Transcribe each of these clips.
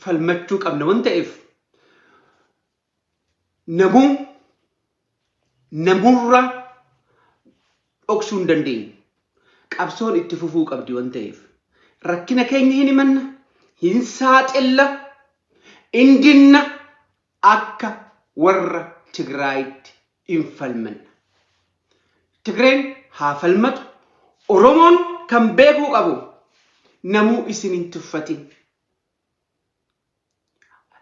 Falmachuu qabna waan ta'eef namuu namurra dhoksuu hin dandeenyu. Qabsoon itti fufuu qabdi waan ta'eef rakkina keenya hin himanna, hin saaxilla, hin dinna akka warra Tigraayitti hin falmanna. Tigreen haa falmatu, Oromoon kan beekuu qabu namuu isin hin tuffatin.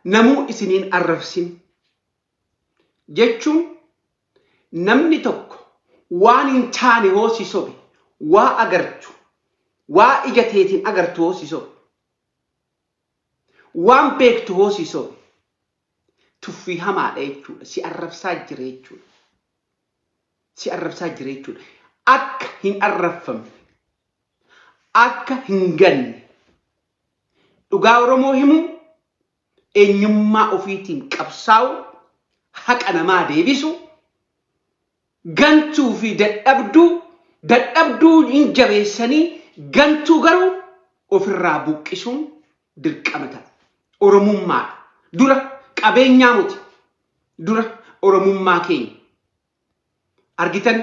Namuu isin hin arrabsin. Jechuun namni tokko waan hin taane hoo si sobe, waa agartu, waa ija teetiin agartu hoo si sobe, waan beektu hoo si sobe, tuffii hamaadha jechuudha. Si arrabsaa jira jechuudha. Si arrabsaa jira jechuudha. Akka hin arrabfamne, akka hin ganne, dhugaa Oromoo himuu, eenyummaa ofiitiin qabsaa'uu, haqa namaa deebisuu, gantuu fi dadhabduu, dadhabduu hin jabeessanii gantuu garuu ofirraa buqqisuun dirqama ta'a. Oromummaadha. Dura qabeenyaa miti. Dura Oromummaa keenya. Argitan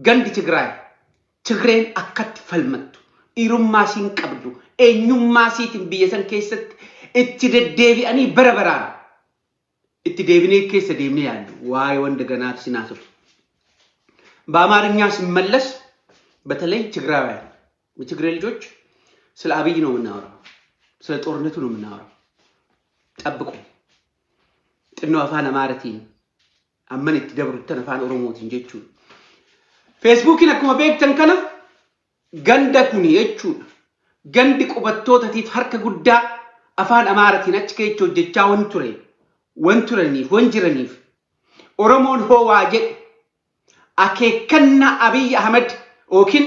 gandi Tigraay Tigreen akkatti falmattu dhiirummaa isiin qabdu eenyummaa isiitiin biyya san keessatti itti deddeebi'anii bara baraan itti deebinee keessa deemnee yaallu waa'ee wanta ganaaf sin haasofne. በአማርኛ ስመለስ በተለይ ትግራውያን የትግሬ ልጆች ስለ አብይ ነው የምናወራው፣ ስለ ጦርነቱ ነው የምናወራው። ጠብቁ። Xinnoo afaan Amaaratiin amman itti dabruttan afaan Oromootiin jechuudha. Feesbuukiin akkuma beektan kana ganda kuni jechuudha. Gandi qubattootaatiif harka guddaa afaan Amaaratiin achi keessa hojjechaa wan ture, wan turaniif, wan jiraniif Oromoon hoowaa jedhe akeekkannaa Abiy Ahmed yookiin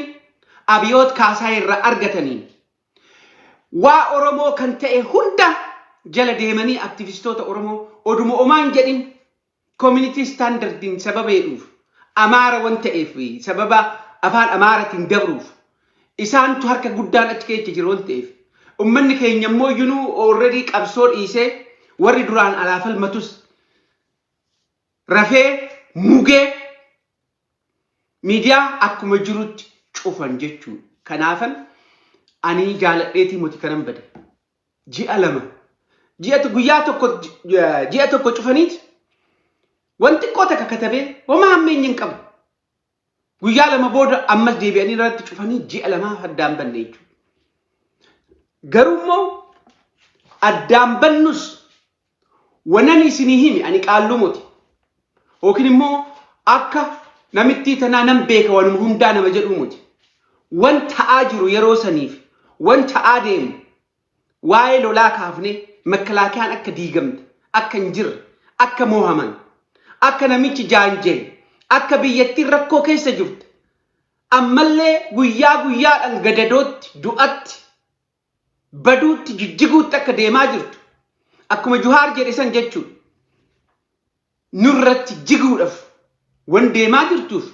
Abiyoot Kaasaa irraa argataniin waa Oromoo kan ta'e hunda jala deemanii aktivistoota Oromoo oduma omaan jedhin community standardiin sababa jedhuuf Amaara wan ta'eef sababa afaan Amaaratiin dabruuf isaantu harka guddaan achi keessa jiru wan ta'eef ummanni keenya immoo iyyuu already qabsoo dhiisee warri duraan alaa falmatus rafee mugee miidiyaa akkuma jirutti cufan jechuudha. Kanaafan ani jaaladheetii moti kanan bade. Ji'a 2 ji'a guyyaa tokko ji'a tokko cufaniiti wanti xiqqoo takka katabee homaa hammeenya hin qabu. Guyyaa 2 booda ammas deebi'anii irratti cufanii ji'a 2 addaan banne jechuudha. Garuu immoo addaan bannus wanan isinii himi ani qaalluu moti. Yookiin immoo akka namittii tanaa nan beeka wanuma hundaa nama jedhuu moti. Wan ta'aa jiru yeroo saniif wan ta'aa deemu waa'ee lolaa kaafnee makkalaakiyaan akka diigamte, akka hin jirre, akka moohaman, akka namichi jaanjahe, akka biyyattiin rakkoo keessa jirtu, ammallee guyyaa guyyaadhaan gadadootti, du'atti, baduutti, jijjiguutti akka deemaa jirtu, akkuma Juhaar jedhe san jechuudha. Nurratti jiguudhaaf wan deemaa jirtuuf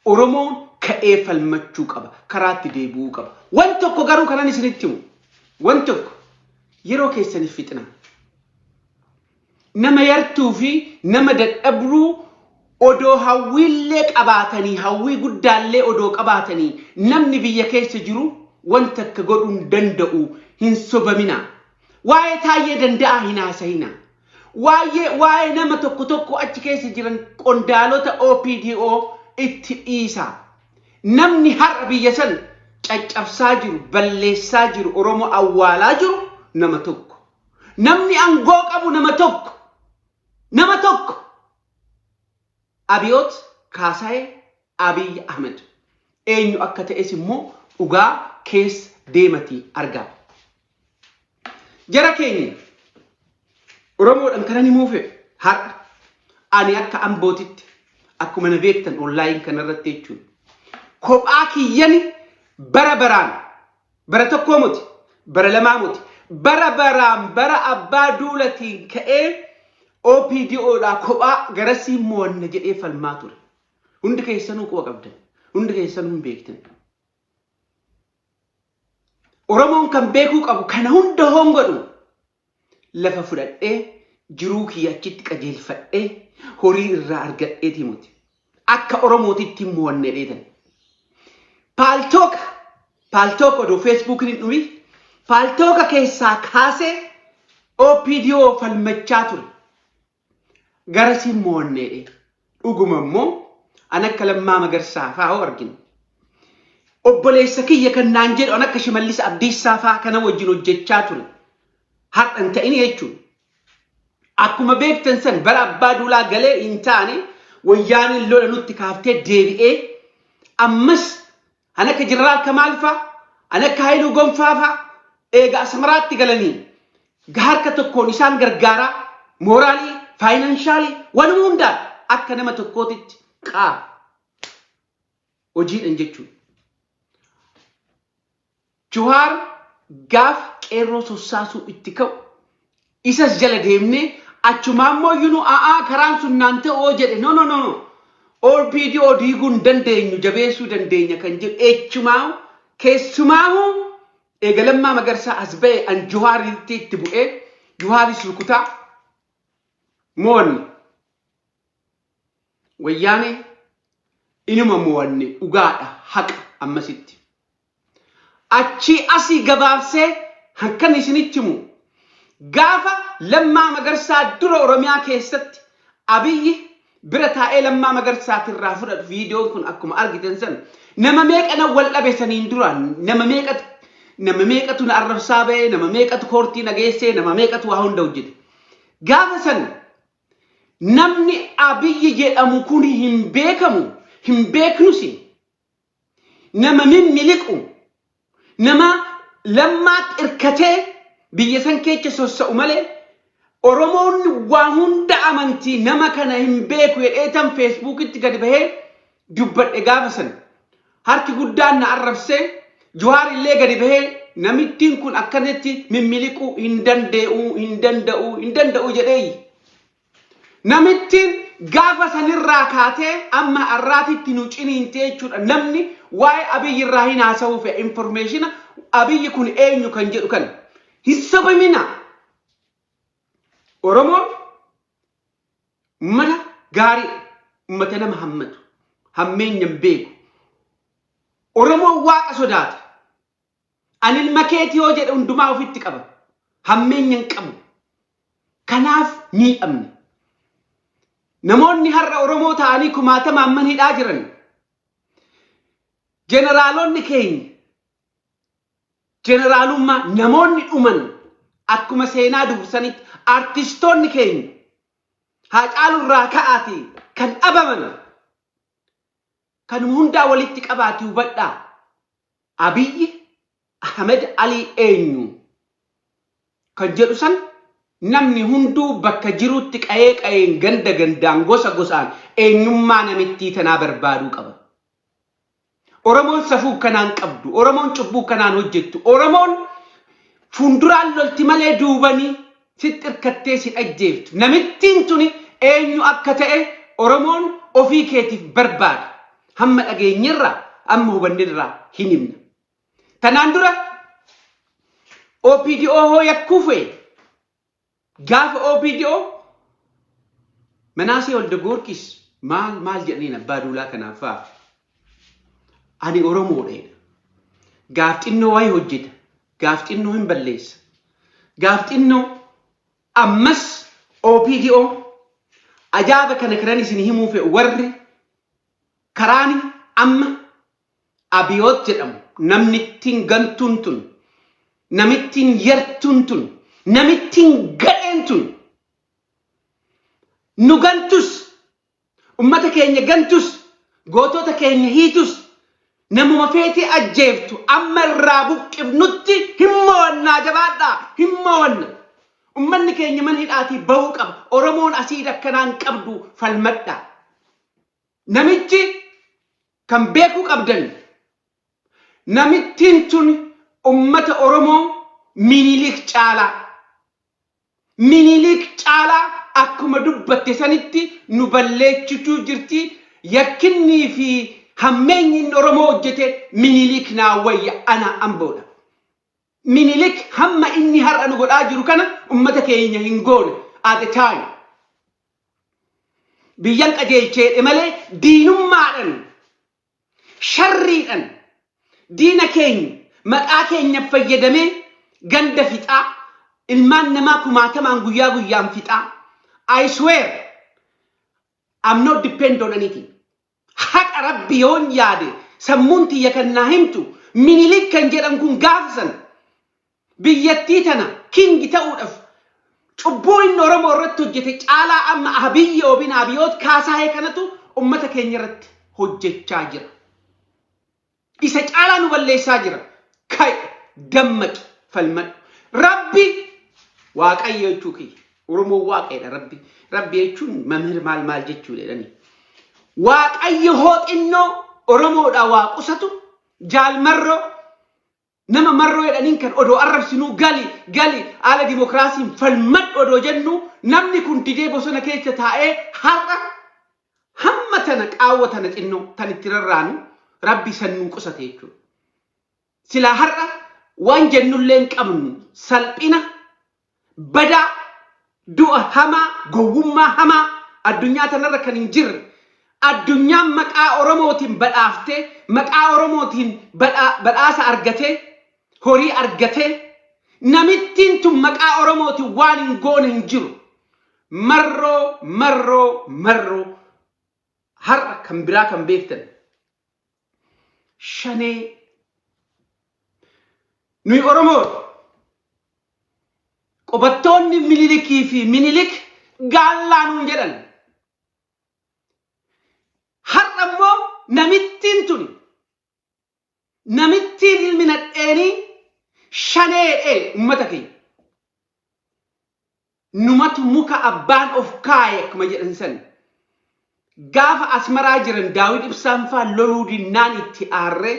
Oromoon ka'ee falmachuu qaba. Karaatti deebi'uu qaba. Wan tokko garuu kanan isinitti himu. Wan tokko yeroo keessaniif fixinaa. Nama yartuu fi nama dadhabruu odoo hawwiillee qabaatanii hawwii guddaallee odoo qabaatanii namni biyya keessa jiru wanta akka godhuu hin danda'u hin sobaminaa. Waa'ee Taayyee Danda'aa hin haasa'inaa. Waa'ee waa'ee nama tokko tokko achi keessa jiran qondaalota OPDO itti dhiisaa. Namni har'a biyya san caccabsaa jiru, balleessaa jiru, Oromoo awwaalaa jiru nama tokko. Namni aangoo qabu nama tokko. Nama tokko. Abiyoot Kaasaayee Abiy Ahmed. Eenyu akka ta'es immoo dhugaa keessa deematii argaa. Jara keenya Oromoodhaan kanan himuu fedhu har'a ani akka Ambootitti akkuma na beektan online kanarratti jechuudha. Kophaa kiyyani bara baraan bara tokkoo miti bara lamaa miti bara baraan bara abbaa duulatiin ka'ee OPDOdhaa kophaa garasii mo'anna jedhee falmaa ture. Hundi keessanuu quba qabdan. Hundi keessanuu hin beektan. Oromoon kan beekuu qabu kana hunda hoon godhu lafa fudhadhee jiruu kiyya achitti qajeelfadhee horii irraa argadheetii miti. Akka Oromootitti hin mo'anne dheetan. Paaltooka Paaltooka odoo Feesbuukiin hin dhumin Paaltooka keessaa kaasee OPDO falmachaa ture. Garasiin mo'anne dhee. Dhuguma immoo an akka Lammaa Magarsaa faa hoo arginu. Obboleessa kiyya kan naan jedhu an akka Shimallis Abdiissaa faa kana wajjin hojjechaa ture. Har'a hin ta'in jechuudha. Akkuma beektan san bara Abbaa Duulaa galee hin taane wayyaaneen lola nutti kaaftee deebi'ee ammas an akka Jeneraal Kamaal faa an akka Haayiluu Gonfaa faa eega Asmaraatti galanii harka tokkoon isaan gargaaraa mooraalii faayinanshaalii wanuma hundaan akka nama tokkootitti qaa hojiidhan jechuudha. Juhaar gaaf qeerroo sossaasuu itti ka'u isas jala deemnee achumaa immoo iyyuu a'aa karaan sun naan ta'u oo jedhe no no no no OPDO diiguu hin dandeenyu jabeessuu dandeenya kan jedhu echumaa keessumaahu eega Lammaa Magarsaa as ba'e an Juhaaritti itti bu'ee Juhaaris rukutaa mo'anne wayyaanee inuma mo'anne dhugaadha haqa ammasitti. Achii asii gabaabsee hankan isinitti himu gaafa Lammaa Magarsaa dura Oromiyaa keessatti Abiyyi bira taa'ee Lammaa Magarsaatirraa fudhatu viidiyoon kun akkuma argitan san nama meeqa nan wal dhabe saniin dura nama meeqatu nama meeqatu na arrabsaa ba'e nama meeqatu koortii na geessee nama meeqatu waa hunda hojjete. Gaafa san namni Abiyyi jedhamu kun hin beekamu hin beeknusi. Nama mimmiliqu, nama Lammaatti irkatee biyya san keecha sossa'u malee Oromoonni waa hunda amantii nama kana hin beeku jedheetan Feesbuukitti gadi bahee dubbadhe gaafa san. Harki guddaan na arrabsee Jawaar illee gadi bahee namittiin kun akkanatti mimmiliquu hin dandee'u hin danda'u hin danda'u jedheeyyi. Namittiin gaafa sanirraa kaatee amma har'aatitti nu ciniinte jechuudha. Namni waa'ee Abiyyi irraa hin haasa'uu fe'a. Informeeshina Abiyyi kun eenyu kan jedhu kana. Hin sobamina. Oromoon ummata gaarii, ummata nama hammatu, hammeenya hin beeku. Oromoon waaqa sodaata. Ani ilma keeti yoo jedhe hundumaa ofitti qaba. Hammeenya hin qabu. Kanaaf miidhamne. Namoonni har'a Oromoo ta'anii kumaatamaan man hidhaa jiran. Jeneraalonni keenya jeneraalummaa namoonni dhuman akkuma seenaa dubbisanitti artistoonni keenya Haacaaluu irraa ka'aatii kan dhabaman Kanuma hundaa walitti qabaati hubadhaa. Abiyyi Ahmed Alii eenyu? Kan jedhu san namni hunduu bakka jirutti qayee qayeen ganda gandaan gosa gosaan eenyummaa namittii tanaa barbaaduu qaba. Oromoon safuu kanaan qabdu, Oromoon cubbuu kanaan hojjettu, Oromoon fuulduraan lolti malee duubanii sitti irkattee sin ajjeeftu. Namittiin tuni eenyu akka ta'e Oromoon ofii keetiif barbaada. Hamma dhageenyerraa, amma hubannerraa hin himna. Tanaan dura OPDO hoo yakkuu fe'e gaafa OPDO Manaasee Walda Goorgis maal maal jedhaniin abbaa duulaa kanaaf fa'a. Ani Oromoodha jedha. Gaaf xinnoo wayi hojjeta. Gaaf xinnoo hin balleessa. Gaaf xinnoo ammas OPDO ajaa'aba kana kanan isin himuu fe'u warri karaani amma Abiyoot jedhamu namnittiin gantuun tun namittiin yartuun tun namittiin gadheen tun nu gantus ummata keenya gantus gootota keenya hiitus namuma feetee ajjeeftu amma irraa buqqifnutti hin mo'annaa jabaadhaa hin mo'anna. Ummanni keenya mana hidhaatii bahuu qaba. Oromoon asiid akkanaan qabdu falmadhaa. Namichi kan beekuu qabdan namittiin tun ummata Oromoo Minilik caalaa Minilik caalaa akkuma dubbatte sanitti nu balleechituu jirti yakkinnii fi hammeenyi inni Oromoo hojjete Minilik naa wayya ana Amboodha. Minilik hamma inni har'a nu godhaa jiru kana ummata keenya hin goone at the time. Biyyan qajeelcheedhe malee diinummaadhan, sharriidhan diina keenya maqaa keenya fayyadamee ganda fixaa, ilmaan namaa kumaatamaan guyyaa guyyaan fixaa. I swear, I'm not depend on anything. Haqa Rabbi yoon yaade, sammuun tiyya kan naa himtu, Minilik kan jedhan kun gaafa sana biyyattii tana king ta'uudhaaf cubbuu inni Oromoo irratti hojjete caalaa amma Abiyyi Obin Abiyoot Kaasaayee kanatu ummata keenya irratti hojjechaa jira. Isa caalaa nu balleessaa jira. Ka'i, dammaqi, falmadhu. Rabbi Waaqayyo jechuu kiyya. Oromoon Waaqayyadha Rabbi. Rabbi jechuun mamhir maal maal jechuudha jedhanii. Waaqayyo hoo xinnoo Oromoodhaa waa qusatu, Jaal Marroo nama Marroo jedhaniin kan odoo arrabsinuu, gali gali, haala dimokiraasiin falmadhu odoo jennu, namni kun didee bosona keessa taa'ee har'a hamma tana qaawwa tana xinnoo tan itti rarraanu Rabbi san nuu qusate jechuudha. Silaa har'a waan jennullee hin qabnu, salphina badaa, du'a hamaa, gowwummaa hamaa addunyaa tanarra kan hin jirre, addunyaan maqaa Oromootiin badhaaftee, maqaa Oromootiin badhaasa argatee, horii argatee, namittiin tun maqaa Oromootiin waan hin goone hin jiru. Marroo, Marroo, Marroo har'a kan biraa kan beektan Shanee. Nuyi Oromoodha. Qubattoonni Minilikii fi Minilik gaallaa nuun jedhan. Har'a immoo namittiin tuni, namittiin ilmi nadheenii Shaneedhee uummata keenya. Numatu muka abbaan of kaaye akkuma jedhan san. Gaafa Asmaraa jiran Daawid Ibsaan faa loluu dinnaan itti aarree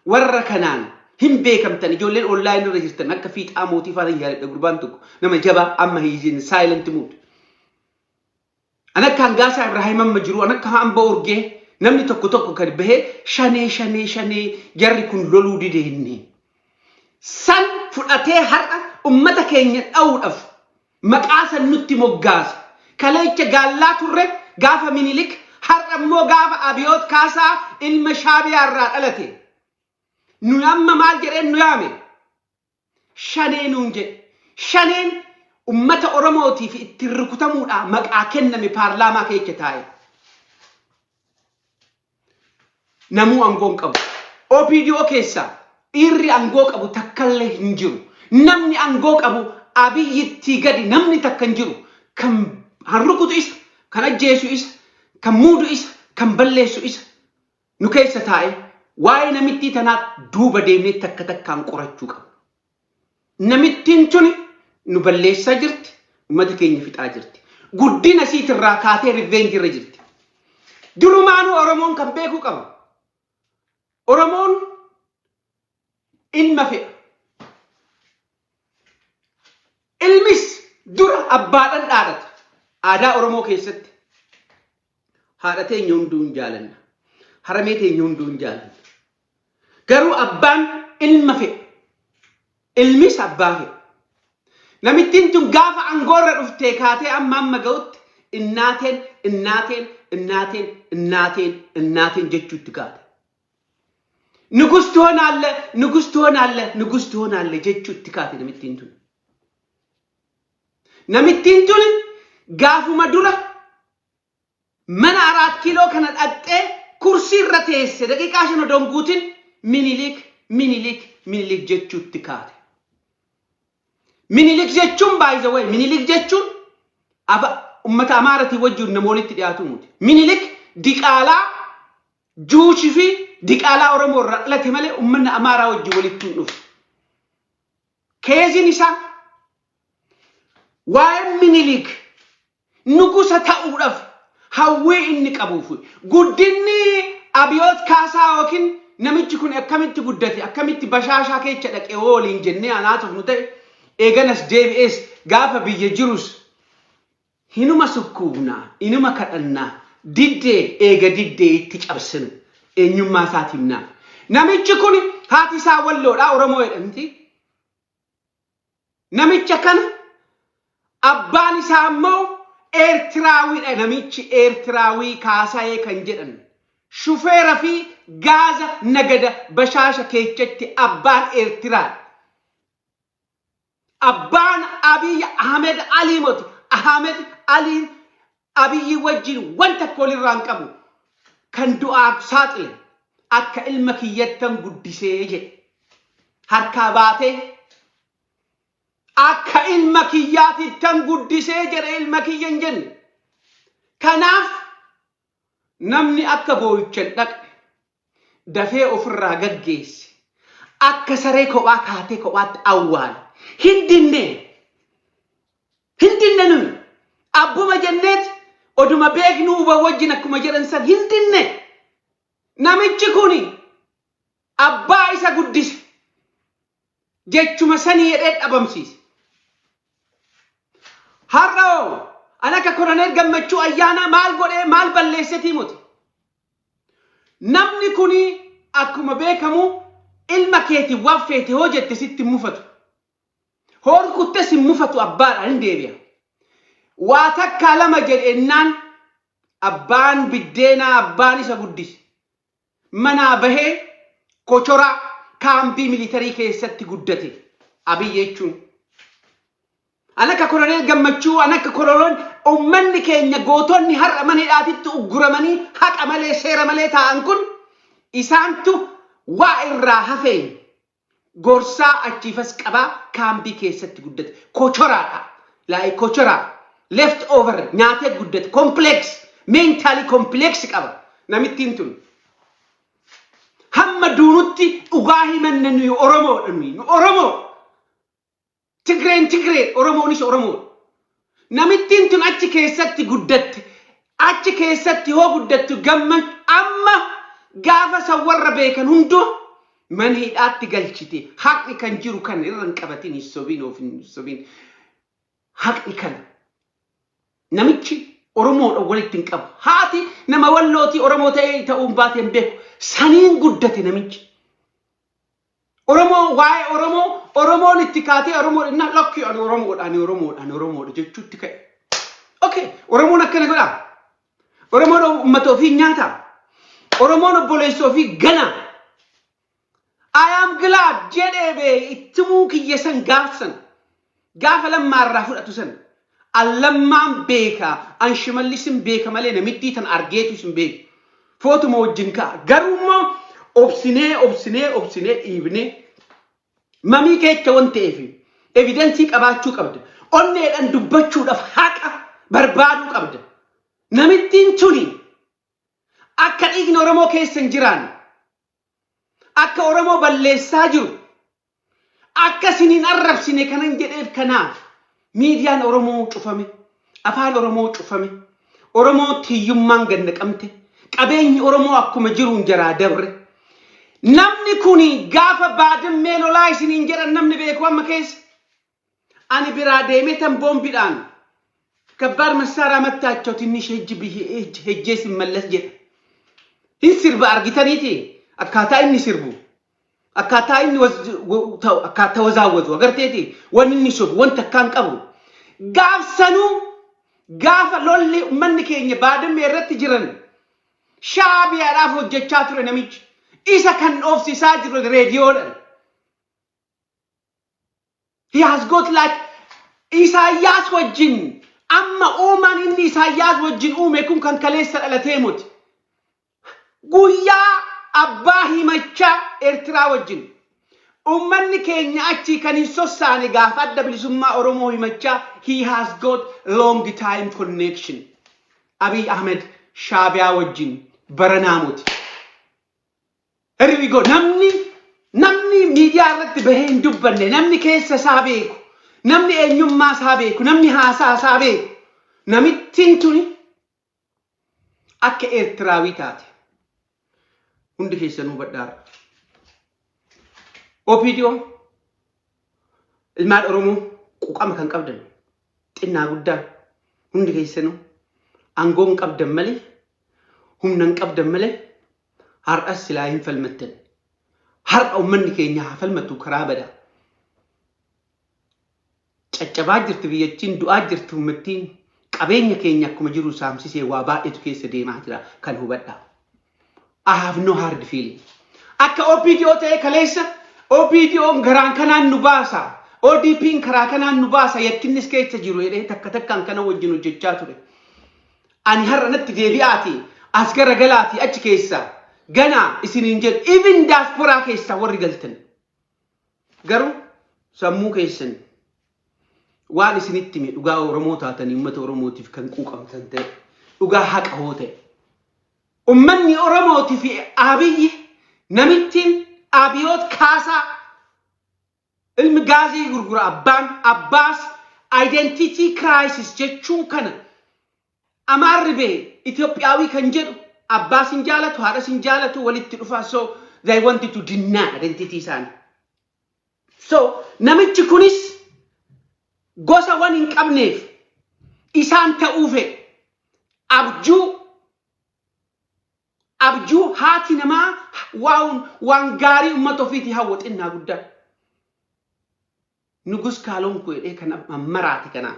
warra kanaan hin beekamtan, ijoolleen online irra jirtan akka Fiixaa Mootii faa nan yaadadha, gurbaan tokko nama jabaa amma he is in silent mood. An akka Hangaasaa Ibraahim amma jiru, an akka Hamba Urgee, namni tokko tokko kan bahee Shanee, Shanee, Shanee, jarri kun loluu dideenne. San fudhatee har'a ummata keenya dha'uudhaaf maqaa san nutti moggaase. Kaleecha gaallaa turre gaafa Minilik, har'a immoo gaafa Abiyoot Kaasaa ilma Shaabiyaa irraa dhalate. Nu amma maal jedheen nu yaame? Shanee nuun jedhe. Shaneen ummata Oromootiif ittiin rukutamuudhaa maqaa kenname paarlaamaa keessa taa'e. Namuu aangoo hin qabu. OPDO keessaa dhiirri aangoo qabu takkallee hin jiru. Namni aangoo qabu Abiyyittii gadi namni takka hin jiru. Kan rukutu isa, kan ajjeesu isa, kan muudu isa, kan balleessu isa. Nu keessa taa'e waa'ee namittii tanaa duuba deemnee takka takkaan qorachuu qabna. Namittiin tuni nu balleessaa jirti, uummata keenya fixaa jirti. Guddina isiitirraa kaatee revenge irra jirti. Durumaanuu Oromoon kan beekuu qabu. Oromoon ilma fe'a. Ilmis dura abbaadhaan dhaadhata. Aadaa Oromoo keessatti haadha teenya hunduu hin jaalanna. Haramee teenya hunduu hin jaalanna. Garuu abbaan ilma fe'a. Ilmis abbaa fe'a. Namittiin tun gaafa aangoorra dhuftee kaatee amma amma ga'utti innaateen, innaateen, innaateen, innaateen, innaateen jechuutti kaate. ንጉስ ትሆናለህ፣ ንጉስ ትሆናለህ፣ ንጉስ ትሆናለህ jechuutti kaate namittiin tun. Namittiin tun gaafuma dura mana Araat Kiiloo kana dhaqxee kursii irra teesse daqiiqaa 5 odoo hin guutin Minilik, Minilik, Minilik jechuutti kaate. Minilik jechuun, by the way, Minilik jechuun aba ummata Amaaratii wajjin nama walitti dhiyaatu muti. Minilik diqaalaa Juushii fi diqaalaa Oromoo irraa dhalate malee uummanni Amaaraa wajjin walitti hin dhufu. Keeziin isaa waa'een Minilik nugusa ta'uudhaaf hawwii inni qabuuf guddinni Abiyoot Kaasaa yookiin namichi kun akkamitti guddate, akkamitti Bashaashaa keessa dhaqee waliin jennee anaatuuf nu ta'e, eeganas deebi'ees gaafa biyya jirus hinuma sukkuubnaa, inuma kadhannaa, diddee, eega diddee itti cabsinu eenyummaa isaatiin naaf. Namichi kun haati isaa Walloodha, Oromoo jedhamti. Namicha kana abbaan isaa immoo Eertiraawiidha. Namichi Eertiraawii Kaasaayee kan jedhan. Shufeera fi gaaza nagada Bashaasha keechatti abbaan Eertiraadha. Abbaan Abiy Ahmed Alii moti. Ahmed Aliin Abiyyi wajjin wanta akka walirraa hin qabu. Kan du'aaf saaxile akka ilma kiyyattan guddisee jedhe. Harkaa baatee akka ilma kiyyaatittan guddisee jedhe, ilma kiyya hin jenne. Kanaaf namni akka boo'ichan dhaqne dafee ofirraa gaggeesse, akka saree kophaa kaatee kophaatti awwaale. Hin dinne. Hin dinne nuyi. Abbuma jenneet oduma beeknu uba wajjin akkuma jedhan san hin dinne. Namichi kuni abbaa isa guddise jechuma sanii jedhee dhabamsiise. Har'a hoo an akka Koloneel Gammachuu Ayyaanaa maal godhee, maal balleessetii moti? Namni kuni akkuma beekamu ilma keetiin waan feete hoo jette sitti hin mufatu. Hoo rukuttes hin mufatu, abbaadha, hin deebi'a. Waa takkaa lama jedhennaan abbaan biddeenaa, abbaan isa guddise. Manaa bahee kochoraa kaambii militarii keessatti guddate Abiy jechuun. An akka Koloneel Gammachuu, an akka Koloneel uummanni keenya gootonni har'a mana hidhaatitti ugguramanii haqa malee seera malee taa'an kun isaantu waa irraa hafeen gorsaa achiifas qabaa kaambii keessatti guddate. Kochoraadha. Laa'ee kochoraa. Left over nyaatee guddate. Complex. Mentally complex qaba. Namittiin tun. Hamma duunutti dhugaa himanna, nuyi Oromoodha nuyi. Nu Oromoo. Tigreen Tigree, Oromoonis Oromoodha. Namittiin tun achi keessatti guddatte. Achi keessatti hoo guddattu gamma amma gaafa san warra beekan hunduu mana hidhaatti galchite. Haqni kan jiru kan irra hin qabatin, hin sobin, of hin sobin. Haqni kana. Namichi Oromoodha walitti hin qabu. Haati nama Wallootii, Oromoo ta'ee ta'uun baatee hin beeku. Saniin guddate namichi. Oromoo, waa'ee Oromoo, Oromoon itti kaatee Oromoo innaa lakkii ani Oromoodha, ani Oromoodha, ani Oromoodha jechuutti ka'e. Okay, Oromoon akkana godhaa. Oromoon uummata ofii nyaata. Oromoon obboleessa ofii gana. I am glad jedhee bee ittimuu kiyya san gaafsan. Gaafa Lammaarraa fudhatu san. An Lammaan beeka, an Shimallisin beeka malee namittii tan argeetus hin beeku. Footuma wajjin ka'a. Garuu immoo obsinee obsinee obsinee dhiibnee mamii keecha wan ta'eef evidensii qabaachuu qabda. Onneedhaan dubbachuudhaaf haqa barbaaduu qabda. Namittiin tuni akka dhiigni Oromoo keessa hin jiraanne, akka Oromoo balleessaa jiru, akka isin hin arrabsine kanan jedheef kanaaf. Miidiyaan Oromoo cufame, afaan Oromoo cufame, Oromoo hiyyummaan gad naqamte, qabeenyi Oromoo akkuma jiruun jaraa dabre. Namni kuni gaafa Baadimmee lolaa isiniin jedhan namni beeku amma keessa. Ani biraa deemee tan boombiidhaan kabbaar massaaraa mattaachoo tinnish hejjee simmallas jedha. Hin sirba argitaniiti, akkaataa inni sirbu. Akkaataa inni ta'u, akkaataa wazaawwazu agarteeti, wanni inni sobu wanta akkaan qabu. Gaafsanuu gaafa lolli uummanni keenya Baadimmee irratti jiran Shaabiyaadhaaf hojjechaa ture namichi. Isa kan dhoofsisaa jiru reediyoodhaan. He has got like Isaayyaas wajjin amma uumaan inni Isaayyaas wajjin uume kun kan kaleessa dhalatee miti. Guyyaa abbaa himachaa Eertiraa wajjin uummanni keenya achii kan hin sossaane gaafa Adda Bilisummaa Oromoo himachaa, he has got long time connection. Abiy Ahmed Shaabiyaa wajjin baranaa miti. Here we go. Namni miidiyaa irratti bahee hin dubbanne, namni keessa isaa beeku, namni eenyummaa isaa beeku, namni haasaa isaa beeku, namittiin tuni akka Eertiraawii taate hundi keessanuu hubadhaarra. OPDO ilmaan Oromoo quuqama kan qabdan xinnaa guddaan hundi keessanuu aangoo hin qabdan malee, humna hin qabdan malee, har'as silaa hin falmattan. Har'a uummanni keenya haa falmatu karaa badaa. Caccabaa jirti biyyattiin, du'aa jirti uummattiin. Qabeenya keenya akkuma jiru saamsisee waa baay'eetu keessa deemaa jira kan hubadhaa. I have no hard feeling. Akka OPDO ta'ee kaleessa OPDO'n garaan kanaan nu baasa. ODP'n karaa kanaan nu baasa, yakkinnis keessa jiru jedhee takka takkaan kana wajjin hojjechaa ture. Ani har'a natti deebi'aati, as garagalaati, achi keessa ganaa isiniin jedhu, even diasporaa keessaa warri galtan. Garuu sammuu keessan waan isinitti hime, dhugaa Oromoo taatanii uummata Oromootiif kan quuqamtan ta'e, dhugaa haqa hoo ta'e. Uummanni Oromootii fi Abiyyi, namittiin Abiyoot Kaasaa, ilmi gaazii gurgura abbaan abbaas, identity crisis jechuun kana. Amaarri bee Itoophiyaawii kan jedhu abbaas hin jaalatu, haadhas hin jaalatu, walitti dhufa, so they wanted to deny identity isaanii. So namichi kunis gosa wan hin qabneef isaan ta'uu fedhe. Abjuu haati namaa waan gaarii uummata ofiitii hawwa xinnaa guddaa. Nugus kaaloon kun jedhee kan maraate kanaaf.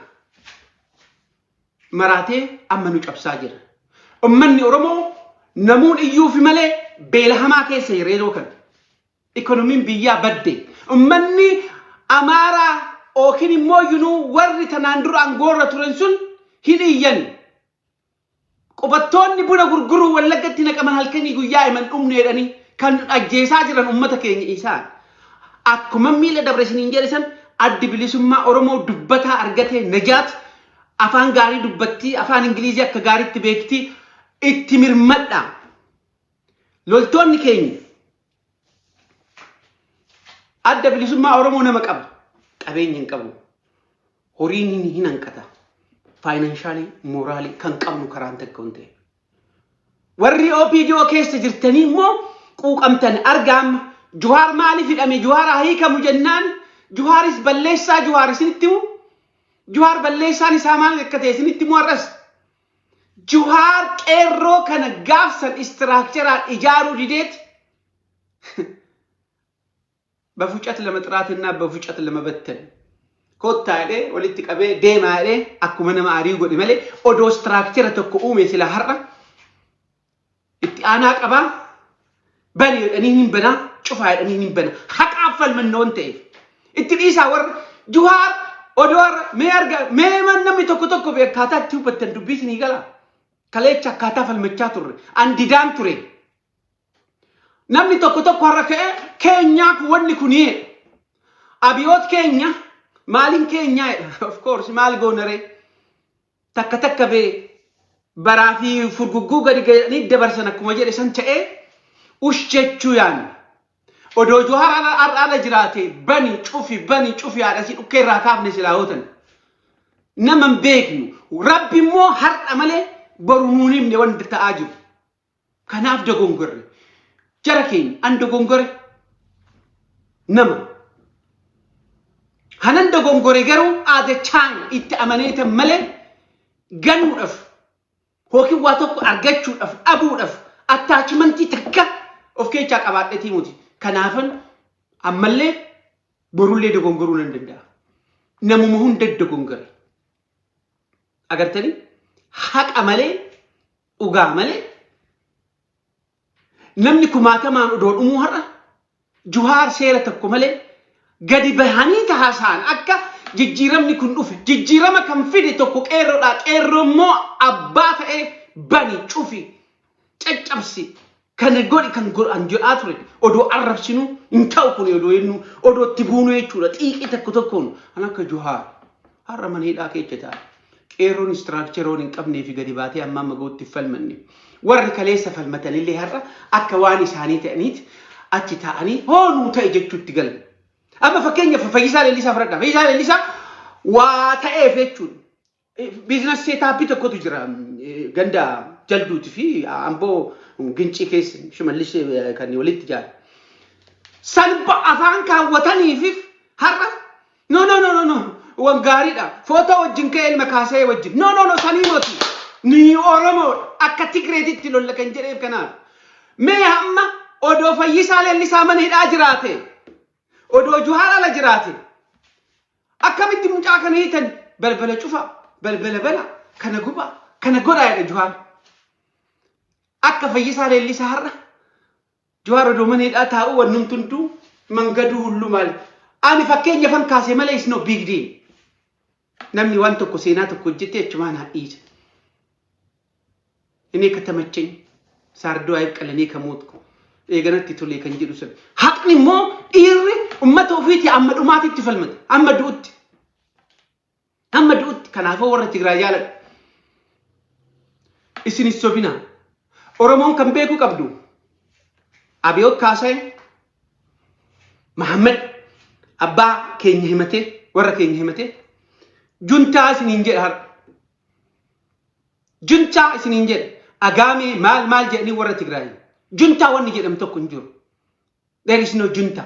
Maraatee amma nu cabsaa jira. Uummanni Oromoo namuun iyyuufi malee beela hamaa keessa jira yeroo kana. Ikonomiin biyyaa badde. Uummanni Amaaraa yookiin immoo yunuu warri tanaan dura aangoorra turan sun hin iyyan. Qubattoonni buna gurguruu Wallaggatti naqaman halkanii guyyaa himan dhumne jedhanii kan ajjeesaa jiran uummata keenya isaan. Akkuma miila dabre isiniin jedhe san, Addi Bilisummaa Oromoo dubbataa argatee. Najaat afaan gaarii dubbattii, afaan Ingilizii akka gaariitti beektii, itti mirmadha. Loltoonni keenya, Adda Bilisummaa Oromoo nama qaba. Qabeenya hin qabu. Horiin hin hanqata. Financial, moral kan qabnu karaan takka hin ta'e. Warri OPDO keessa jirtanii immoo quuqamtan argaa amma Juhaar maaliif hidhame, Juhaar haa hiikamu jennaan, Juhaaris balleessaa Juhaar isinitti himu. Juhaar balleessaan isaa maal akka ta'e isinitti himu har'as. Juhaar qeerroo kana gaafsan structureaan ijaaruu dideeti በፉጨት ለመጥራትና በፉጨት ለመበተን kottaa jedhee walitti qabee deemaa jedhee akkuma nama arii godhe malee, odoo structure tokko uume sila har'a itti aanaa qabaa, bani jedhanii hin banaa, cufaa jedhanii hin bana. Haqaaf falmanna waan ta'eef itti dhiisaa. Warra Juhaar odoo har'a mee arga, mee namni tokko tokko akkaataa itti hubattan dubbii isinii gala. Kaleecha akkaataa falmachaa turre an didaan ture. Namni tokko tokko har'a ka'ee keenyaa kun wanni kuni abiyoot keenya maaliin keenyaa jedha. Of course, maal goonaree, takka takka bee baraa fi furgugguu gadi gadanii dabarsan akkuma jedhe san ta'ee ush jechuu yaanne. Odoo Johaar har'aala jiraate bani cufi, bani cufi, haadhasii dhukkee irraa kaafne silaa hootan. Nama hin beeknu. Rabbi immoo har'a malee boru nuun himne wanti ta'aa jiru. Kanaaf dogongorre. Jara keenya, an dogongore nama. Hanan dogongore garuu aadachaan itti amaneetan malee ganuudhaaf yookiin waa tokko argachuudhaaf dhabuudhaaf attachment takka of keessaa qabaadheetii muti. Kanaafan ammallee borullee dogongoruu nan danda'a. Namuma hunda dogongore. Agartanii, haqa malee, dhugaa malee namni kumaatamaan odoo dhumuu har'a Juhaar seera tokko malee gadi bahanii taasaan akka jijjiiramni kun dhufe, jijjiirama kan fide tokko qeerroodha. Qeerroo immoo abbaa ta'ee bani, cufi, caccabsi, kana godhi kan godhan jedhaa ture. Odoo arrabsinu hin ta'u kun, odoo jennu, odoo itti buunu jechuudha, xiiqii tokko tokkoon kan akka Juhaar har'a mana hidhaa keessa ta'a. Qeerroon structureoon hin qabnee fi gadi baatee amma amma gootti falmanne. Warri kaleessa falmatanillee har'a akka waan isaanii ta'aniiti achi taa'anii hoonuu ta'e jechuutti galan. Amma fakkeenyaaf Fayyisaa Leellisaa fudhadha. Fayyisaa Leellisaa waa ta'eef jechuudha. Business setup tokkotu jira ganda Jalduuti fi Amboo Gincii keessa Shimallis kan walitti ijaare. Salba afaan kaawwataniif har'a no, no, no, no, no, wan gaariidha. Footoo wajjin ka'ee ilma kaasee wajjin, no, no, no, sanii moti, ni Oromoodha, akka Tigreetitti lolla kan jedheef kanaaf. Mee hamma odoo Fayyisaa Leellisaa mana hidhaa jiraate, odoo Juhaar ala jiraate. Akkamitti mucaa kana hiitan? Balbala cufa, balbala bana, kana guba, kana godhaa jedha Jawaar. Akka Fayyisaa Leellisaa har'a Jawaar odoo mana hidhaa taa'uu wannumti hunduu mangaduu hulluu maali. Ani fakkeenya fan kaase malee is no big deal. Namni waan tokko seenaa tokko hojjete achumaan haa dhiisa. እኔ ከተመቸኝ ሳርዶ አይብቀል እኔ ከሞትኩ eeganatti tolee kan jedhu sun. Haqni immoo dhiirri ummata ofiitii amma dhumaatitti falmata. Amma du'utti. Amma du'utti. Kanaafuu warra Tigraay jaaladha. Isin hin sobinaa. Oromoon kan beekuu qabdu Abiyoot Kaasee Mahammad abbaa keenya himatee, warra keenya himatee, juntaa isiniin jedha har'a. Juntaa isiniin jedha. Agaamee maal maal jedhanii warra Tigraay. Juntaa wanni jedhamu tokko hin jiru. There is no junta.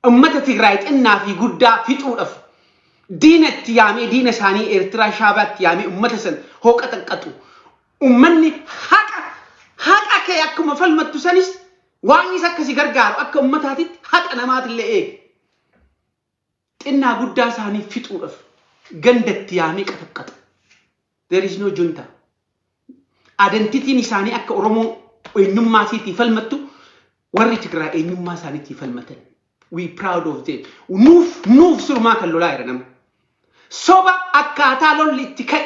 Ummata Tigraay xinnaa fi guddaa fixuudhaaf diina itti yaamee, diina isaanii Eertiraa Shaabaatti yaamee ummata san hooqa xaqqatu. Ummanni haqa kee akkuma falmattu sanis waan isa akkasi gargaaru akka ummataatitti haqa namaatillee eegi. Xinnaa guddaa isaanii fixuudhaaf gandatti yaamee qaxaqqaxa. There is no junta. Identityn isaanii akka Oromoo eenyummaa isiitii falmattu warri Tigraay eenyummaa isaaniitii falmatan. We proud of them. Nuuf surmaa kan lolaa jira nama. Soba akkaataa lolli itti ka'e,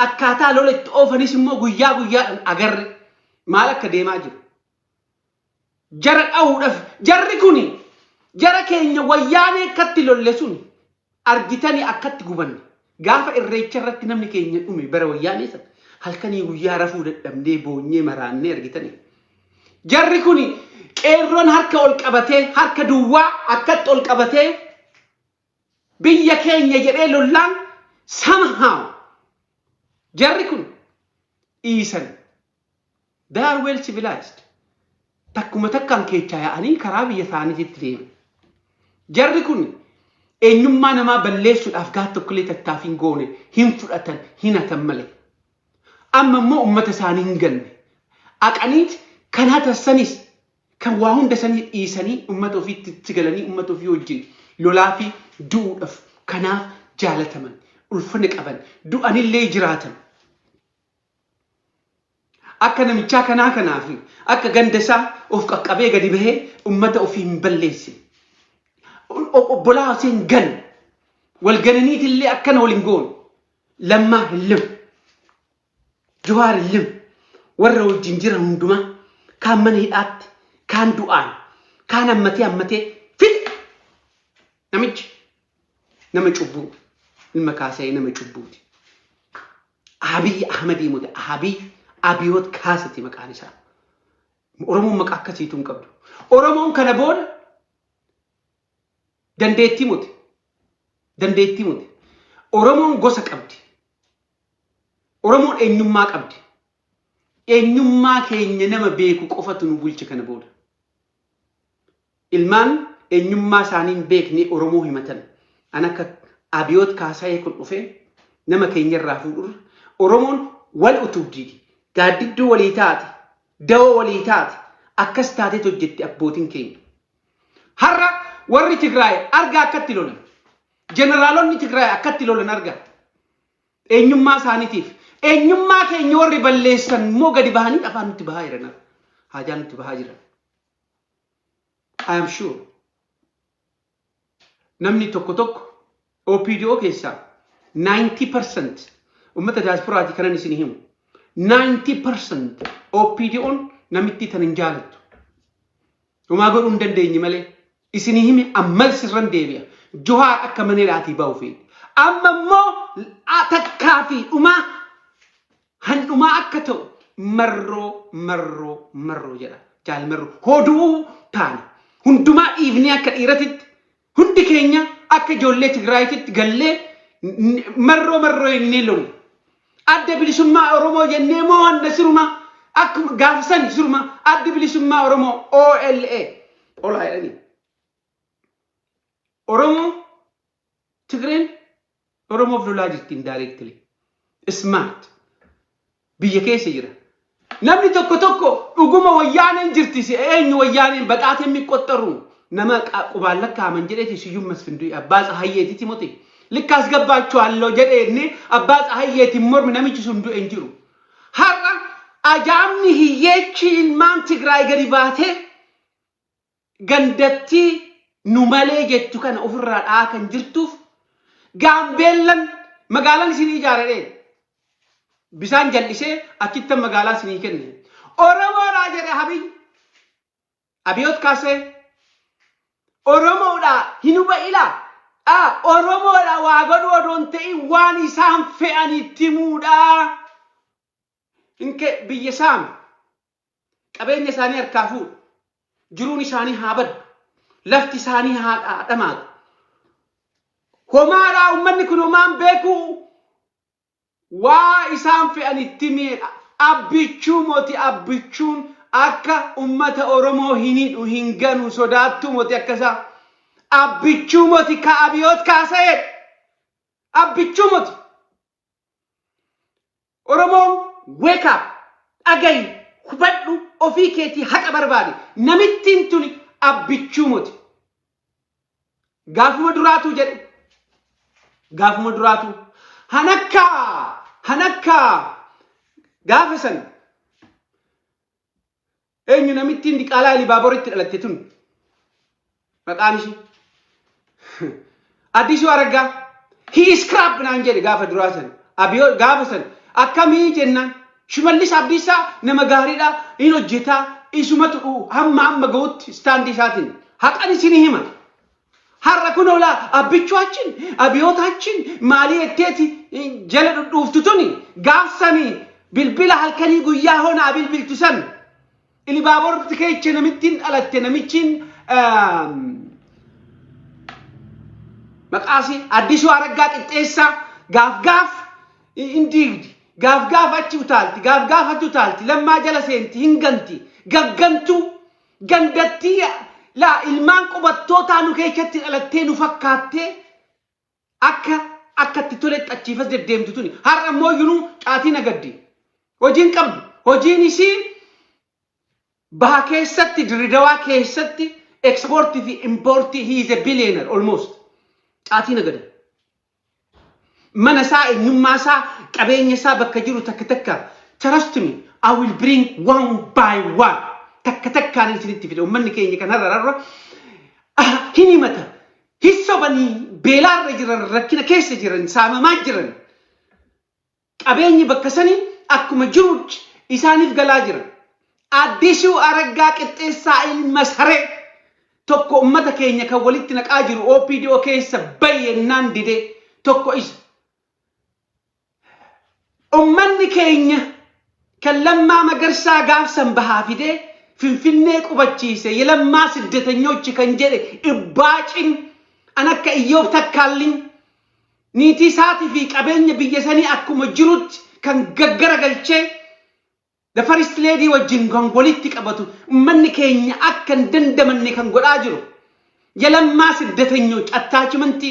akkaataa lola itti oofanis immoo guyyaa guyyaadhaan agarre maal akka deemaa jiru. Jara dha'uudhaaf jarri kuni jara keenya Wayyaanee akkatti lolle sun argitanii akkatti gubanne. Gaafa Irreecha irratti namni keenya dhume bara Wayyaanee sana halkanii guyyaa rafuu dadhabnee boonyee maraannee argitanii. Jarri kuni qeerroon harka ol qabatee, harka duwwaa akkatti ol qabatee biyya keenya jedhee lollaan somehow jarri kun dhiisan. They are well civilized. Takkuma takkaan keechaa yaa'anii karaa biyya isaaniitti deeman. Jarri kun eenyummaa namaa balleessuudhaaf gaaf tokkollee tattaaffii hin goone, hin fudhatan, hin hatan malee. Amma immoo uummata isaanii hin ganne. Aqaniit kan hatassanis kan waa hunda sanii dhiisanii uummata ofiitti itti galanii uummata ofii wajjin lolaa fi du'uudhaaf kanaaf jaalataman, ulfina qaban, du'anillee jiraatan. Akka namichaa kanaa kanaaf akka ganda isaa of qaqqabee gadi bahee uummata ofii hin balleessine. Obbolaa osoo hin ganne. Wal gananiitillee akkana wal hin goone. Lammaa hin limu. Jawaar hin limu. Warra wajjin jiran hundumaa kaan mana hidhaatti, kaan du'aan, kaan hammatee hammatee fixe. Namichi nama cubbuu, ilma Kaasa'ee nama cubbuuti. Abiy Ahmedii mute, Abiy Abiyoot Kaasati maqaan isaa. Oromoon maqaa akkasiitu hin qabdu. Oromoon kana booda dandeettii mute. Dandeettii mute. Oromoon gosa qabdi. Oromoon eenyummaa qabdi. Eenyummaa keenya nama beeku qofatu nu bulche kana booda. Ilmaan eenyummaa isaanii hin beekne Oromoo himatan. An akka Abiyoot Kaasa'ee kun dhufee nama keenya irraa fuudhurra Oromoon wal utubdi, gaaddidduu walii taate, dawoo walii taate, akkas taateet hojjetti abbootiin keenya. Har'a warri Tigraay argaa akkatti lolan. Jeneraalonni Tigraay akkatti lolan argaa. Eenyummaa isaaniitiif. Eenyummaa keenya warri balleessan immoo gadi bahanii afaan nutti bahaa jiran. Haajaa nutti bahaa jiran. I am sure. Namni tokko tokko OPDO keessaa 90% uummata daasporaati kanan isin himu. 90% OPDO'n namitti tan hin jaalattu. Homaa godhuu hin dandeenye malee. Isinii hime, ammas sirran deebi'a. Jawaar akka mana hidhaatii ba'u feeti. Amma immoo takkaa fi dhumaa handhumaa akka ta'u Marroo, Marroo, Marroo jedha. Jaal Marroo. Hoduu taane. Hundumaa dhiifnee akka dhiiratitti hundi keenya akka ijoollee Tigraayititti gallee Marroo, Marroo jennee lolu. Adda Bilisummaa Oromoo jennee moo handa siruma akkuma gaafsan siruma Adda Bilisummaa Oromoo OLA olaa jedhanii. Oromoo Tigreen Oromoof lolaa jirti indirectly. Smart. Biyya keessa jira. Namni tokko tokko dhuguma Wayyaaneen jirti si eenyu Wayyaaneen baxaateen miqqoxxaru Nama qubaan lakkaa'aman jedheeti Siyyum Masfin du'e. Abbaa Tsahayyeetiiti moti. Likka as gabbaachuwalloo jedhee inni Abbaa Tsahayyeetiin mormi namichi sun du'e hin jiru. Har'a ajaa'ibni hiyyeechi ilmaan Tigraay gadi baatee gandattii nu malee jettu kana ofirraa dha'aa kan jirtuuf, Gaambeellan magaalaan isin ijaaradhee bisaan jal'isee achittan magaalaa isinii kenne. Oromoodhaa jedhe Abiy. Abiyoot Kaasee Oromoodhaa hin huba'ilaa. Oromoodha waa godhuu odoo hin ta'in waan isaan fe'an itti himuudhaa. Inke biyya saame, qabeenya isaanii harkaa fuudhu, jiruun isaanii haa baddu, lafti isaanii haa dhamaatu. Homaadhaa uummanni kun homaan beekuu, waa isaan fe'an itti miidha. Abbichuu moti, Abbichuun akka ummata Oromoo hin hidhu, hin ganu, sodaattuu moti akka isaa. Abbichuu moti ka Abiyoot Kaasa'eedha. Abbichuu moti. Oromoon, wake up, dhagayi, hubadhu, ofii keetii haqa barbaade. Namittiin tuni Abbichuu moti. Gaafuma duraatu jedhe. Gaafuma duraatu. Hanakkaa hanakkaa gaafa san eenyu namittiin diqaalaa Ilibaaboritti dhalatte tun maqaan ishii Addisuu Araggaa, he is crap naan jedhe gaafa duraa san. Abiyoo gaafa san akkamii jennaan, Shimallis Abdiisaa nama gaariidha, hin hojjetaa, isumatu hamma amma gahutti istaandii isaatiin haqan isin hima. Har'a kun olaa Abbichuachin Abiyootaachin maalii jetteeti jala dhudhuuftu tuni gaafsanii bilbila halkanii guyyaa honaa bilbiltu san Ilibaaborti keecha namittiin dhalatte, namichiin maqaasii Addisuu Araggaa Qixxeessaa gaaf gaaf hin diigdi, gaaf gaaf achi utaalti, gaaf gaaf achi utaalti, Lammaa jala seenti, hin ganti, gaggantuu gandattii laa ilmaan qubattootaa nu keechatti dhalattee nu fakkaattee akka akkatti toletti achiifas deddeemtu tuni har'a immoo iyyuu caatii nagaddi. Hojiin qabdu, hojiin isii baha keessatti, Dirridawaa keessatti ekspoortii fi impoortii. He is a billionaire almost. Caatii nagada. Mana isaa, eenyummaa isaa, qabeenya isaa bakka jiru takka takka, trust me, I will bring one by one, takka takkaan isinitti fide. Uummanni keenya kan har'a har'a hin himata, hin sobanii, beelaarra jiran, rakkina keessa jiran, saamamaa jiran, qabeenyi bakka sanii akkuma jirutti isaaniif galaa jira. Addisuu Araggaa Qixxeessaa ilma saree tokko ummata keenya kan walitti naqaa jiru, OPDO keessa bayyennaan didee tokko isa. Ummanni keenya kan Lammaa Magarsaa gaafsan bahaa fidee Finfinnee qubachiise, የለማ ስደተኞች kan jedhe ibbaacin an akka Iyyoob Takkaalliin niitii isaatii fi qabeenya biyya sanii akkuma jirutti kan gaggara galchee the first lady wajjin kan walitti qabatu, ummanni keenya akka hin dandamanne kan godhaa jiru የለማ ስደተኞች attachment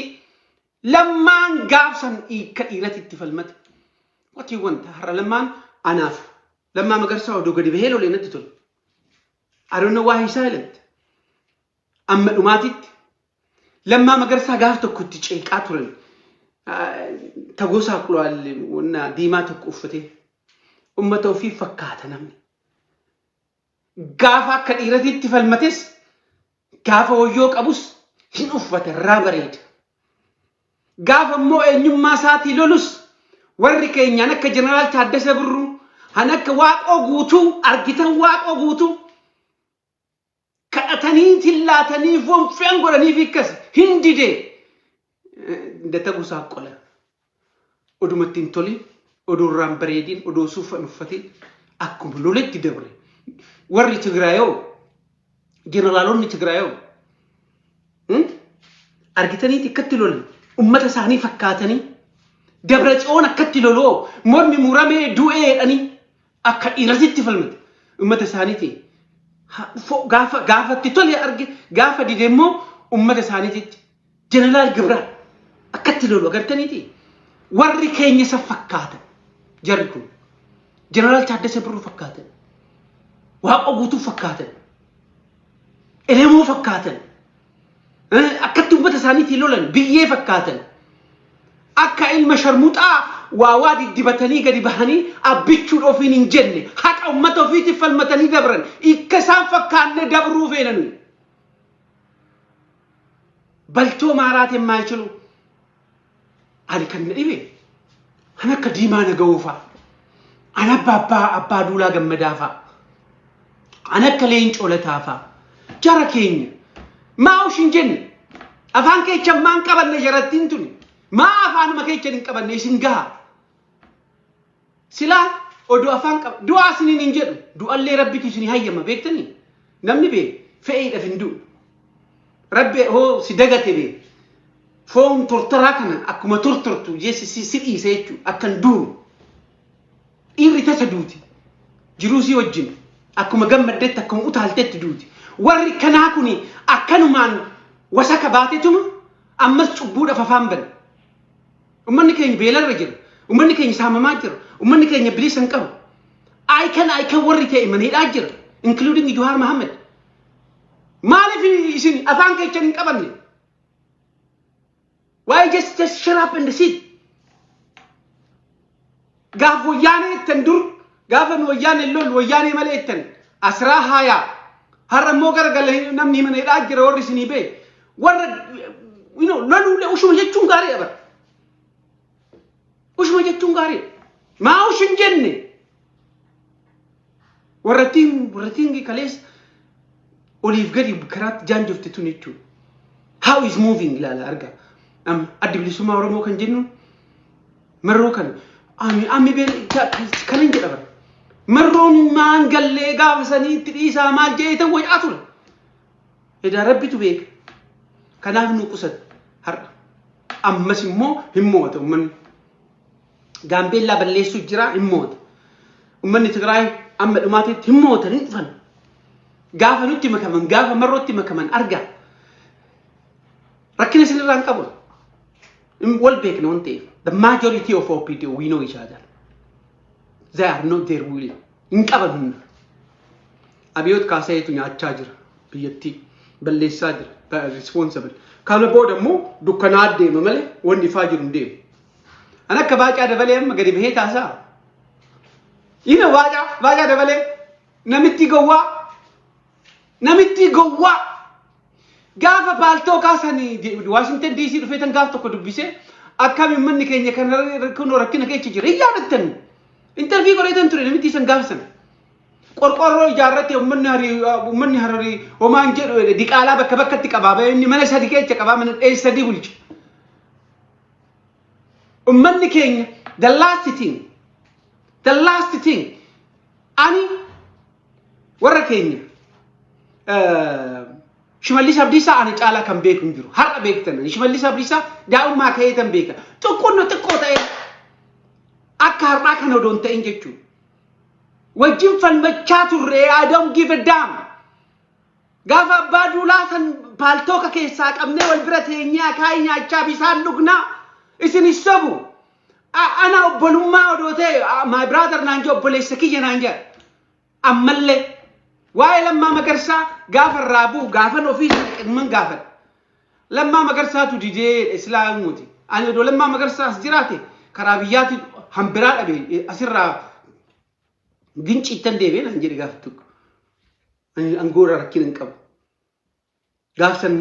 Lammaan gaafsan hiika dhiirati itti falmate. Watii wanta har'a Lammaan, anaaf Lammaa Magarsaa odoo gadi bahee lolee natti tole. I don't know why he silent. Amma dhumaatitti Lammaa Magarsaa gaaf tokko itti ceeqaa turan. Tagosaa qulaal wanna diimaa tokko uffatee ummata ofii fakkaata namni. Gaafa akka dhiiratitti falmates, gaafa wayyoo qabus hin uffata, irraa bareeda. Gaafa immoo eenyummaa isaatii lolus warri keenyaan akka Jeneraal Taaddasa Birruu, han akka Waaqoo Guutuu argitan, Waaqoo Guutuu kadhatanii tillaatanii fonfe'an godhanii fi akkas hin didee data qola. Odumatti hin tolin, odoo irraan bareedin, odoo suufa hin uffatin akkuma loletti dabre. Warri Tigraayoo, jeneraalonni Tigraayoo argitaniiti akkatti lolan, ummata isaanii fakkaatanii. Dabra Tsiyoon akkatti loloo mormi muramee du'ee jedhanii akka dhiiratitti falmate ummata isaaniiti. Gaafa gaafatti tole arge, gaafa dide immoo ummata isaaniititti. Jeneraal Gibraa akkatti lolu agartaniiti. Warri keenya isa fakkaatan, jarri kun Jeneraal Taaddasa Birruu fakkaatan, Waaqoo Guutuu fakkaatan, Elemoo fakkaatan. Akkatti uummata isaaniitiin lolan biyyee fakkaatan. Akka ilma sharmuxaa waa waa diddibatanii gadi bahanii abbichuun ofiin hin jenne, haqa uummata ofiitiif falmatanii dabran, ikka isaan fakkaanne dabruu feena nuyi. በልቶ ማራት የማይችሉ። Ani kan na dhibe an akka Diimaa Nagawoo fa'a, an Abbaa Duulaa Gammadaa fa'a, an akka Leencoo Lataa fa'a, jara keenya maa ushin jenne? Afaan keechan maan qabanne? Jarattiin tuni maa afaanuma keechan hin qabanne? Isin gaha silaa oduu afaan qaba. Du'aa isiniin hin jedhu, du'allee Rabbitu isinii hayyama. Beektanii, namni bee fe'iidhaaf hin du'u. Rabbi hoo si dagate bee foon tortoraa kana akkuma tortortu jeessi si dhiise jechuudha. Akkan duuru dhiirri tasa duuti, jiruu si wajjin akkuma gammaddetti, akkuma utaaltetti duuti. Warri kanaa kuni akkanumaan wasaka baatetuma ammas cubbuudhaaf afaan bana. Ummanni keenya beelarra jira, ummanni keenya saamamaa jira, ummanni keenya bilisa hin qabu. Ayikan ayikan warri ta'e maneedhaa jira, including Jawaar Mohammed. Maaliif isin afaan keessan hin qabanne? Why just shut up and sit? Gaaf Wayyaanee ittan dur, gaafa nu Wayyaanee lol, Wayyaanee malee ittan asraa haayaa. Har'a immoo garagala namni maneedhaa jira. Warri isinii bee warra loluulee ushuma jechuun gaariidha bara. Ushuma jechuun gaariidha. Maa ushin jenne? Warrattiin kaleessa oliif gadi karaatti jaanjofte tun jechuudha. How is moving ilaala, arga. Amma Addi Bilisummaa Oromoo kan jennuun marroo kan ami ami been kanan jedha bara. Marroon maan gallee gaafa sanii itti dhiisaa maal jedhee ta'u wacaa ture. Edaa Rabbitu beeka. Kanaaf nu qusate har'a. Ammas immoo hin mo'ata uummanni. Gaambeellaa balleessuu jira, hin mo'ata. Uummanni Tigraay amma dhumaatitti hin mo'atan, hin dhufan. Gaafa nutti makaman, gaafa marrootti makaman argaa. Rakkina isinirraa hin qabu. Wal beekna waan ta'eef. The majority of OPDO, we know each other. They are not their will. Hin qaban humna. Abiyoot Kaasayeetu nyaachaa jira biyyattii. Balleessaa jira. Responsible. Kana booda immoo dukkanaa deema malee wanni ifaa jiru hin deemu. An akka Baacaa Dabalee amma gadi bahee taasaa. Ina Baacaa Dabalee, namitti gowwaa. Namitti gowwaa. Gaafa paaltoo kaasanii Washington DC dhufee tan gaaf tokko dubbisee, akkami manni keenya kan kunoo rakkina keessa jira hin yaadattan. Interview godheetan ture namitti san gaafa sana. Qorqorroo ijaarrate, uummanni Hararii homaan jedhu, diqaalaa bakka bakkatti qabaa, inni mana sadi keessa qabaa, mana dheessa sadi bulcha. Uummanni keenya, the last thing, ani warra keenya Shimallis Abdiisaa ani caalaa kan beeku hin jiru. Har'a beektan, Shimallis Abdiisaa daa'ummaa ka'ee tan beeka. Xiqqoon xiqqoo ta'e akka har'aa kana odoo hin ta'in jechuudha. Wajjin falmachaa turre. I don't give a damn. Gaafa Abbaa Duulaa san paaltooka keessaa qabnee wal bira teenyee akaayii nyaachaa bisaan dhugnaa, isin hin sobu. Ana obbolummaa odoo ta'e, my brother naan jedhe, obboleessa kiyya naan jedhe. Ammallee waa'ee Lammaa Magarsaa gaafa irraa bu'u gaafan ofii qimman gaafadha. Lammaa Magarsaatu didee Islaamuuti. Ani odoo Lammaa Magarsaa as jiraate karaa biyyaatti hambiraa dhabe, asirraa ginciittan deebi'ee naan jedhe gaafa tokko. Ani angoora rakkina hin qabu. Gaaf san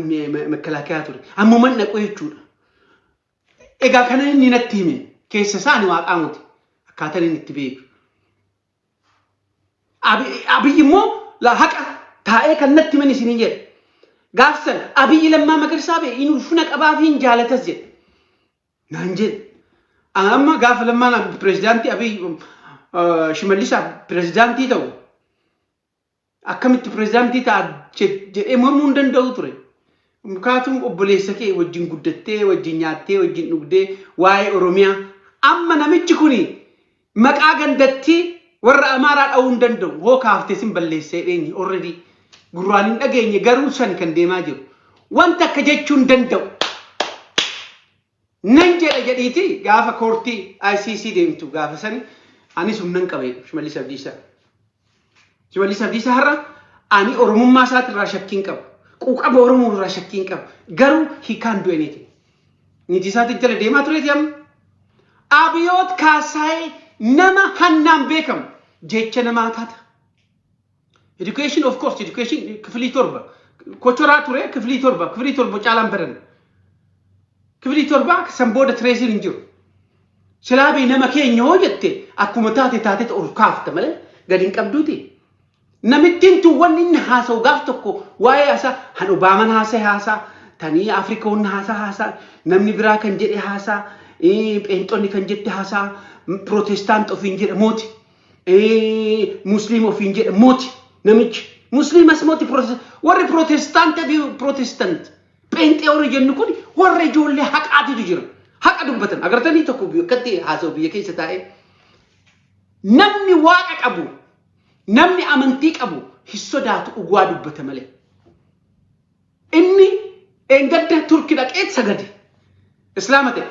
makalaakiyaa ture. Ammuman dhaqu jechuudha. Egaa kana inni natti hime keessa isaa ani waaqaa miti. Akkaataan inni itti beeku. Abiyyi immoo haqa taa'ee kan natti himan isinii jedhe. Gaaf san Abiyyi Lammaa Magarsaa bee inni ulfina qabaa fi hin jaalatas jedhe. Naan jedhe. Amma gaafa Lammaan pirezidaantii, Abiyyi Shimallisaa pirezidaantii ta'u, akkamitti pirezidaantii ta'a jedhee mormuu hin danda'u ture. Mukaatuun obboleessa kee wajjin guddattee, wajjin nyaattee, wajjin dhugdee, waa'ee Oromiyaa. Amma namichi kuni maqaa gandattii warra Amaaraa dha'uu hin danda'u. Hoo kaaftee sin balleessee dheenye already. Gurraan hin dhageenye, garuu san kan deemaa jiru. Wanta akka jechuu hin danda'u. Nan jedha jedhiiti gaafa koortii ICC deemtu gaafa sani anis humna hin qabe Shimallis Abdiisaa. Shimallis Abdiisaa har'a ani Oromummaa isaatirraa shakkiin qabu. Quuqama Oromoo irraa shakkii hin qabu. Garuu he can't do anything. Niitii isaatti jala deemaa tureeti amma. Abiyoot Kaasaayee nama hannaan beekamu jecha namaa taata. Education, of course, education kifilii 7 kochoraa ture, kifilii 7, kifilii 7 caalaan baran. Kifilii 7 san booda tireesiin hin jiru. Silaa bee nama keenya hoo jette akkuma taate taatetti ol kaafta malee gadi hin qabduuti. Namittiin tun wanni inni haasa'u gaaf tokko waa'ee haasaa han Obaaman haasa'e haasaa, tanii Afrikoonni haasaa haasaa, namni biraa kan jedhe haasaa, pheenxonni kan jette haasaa, pirootestaant ofiin jedhe mooti, musliim ofiin jedhe mooti namichi. Musliimas mooti, warri pirootestaant fi pirootestant pheenxee warri jennu kun warra ijoollee haqaatitu jira. Haqa dubbatan agartanii tokko akkatti haasa'u biyya keessa taa'ee. Namni waaqa qabu, namni amantii qabu hin sodaatu, dhugaa dubbata malee. Inni eengadda Turki dhaqee sagade. Islaama ta'e.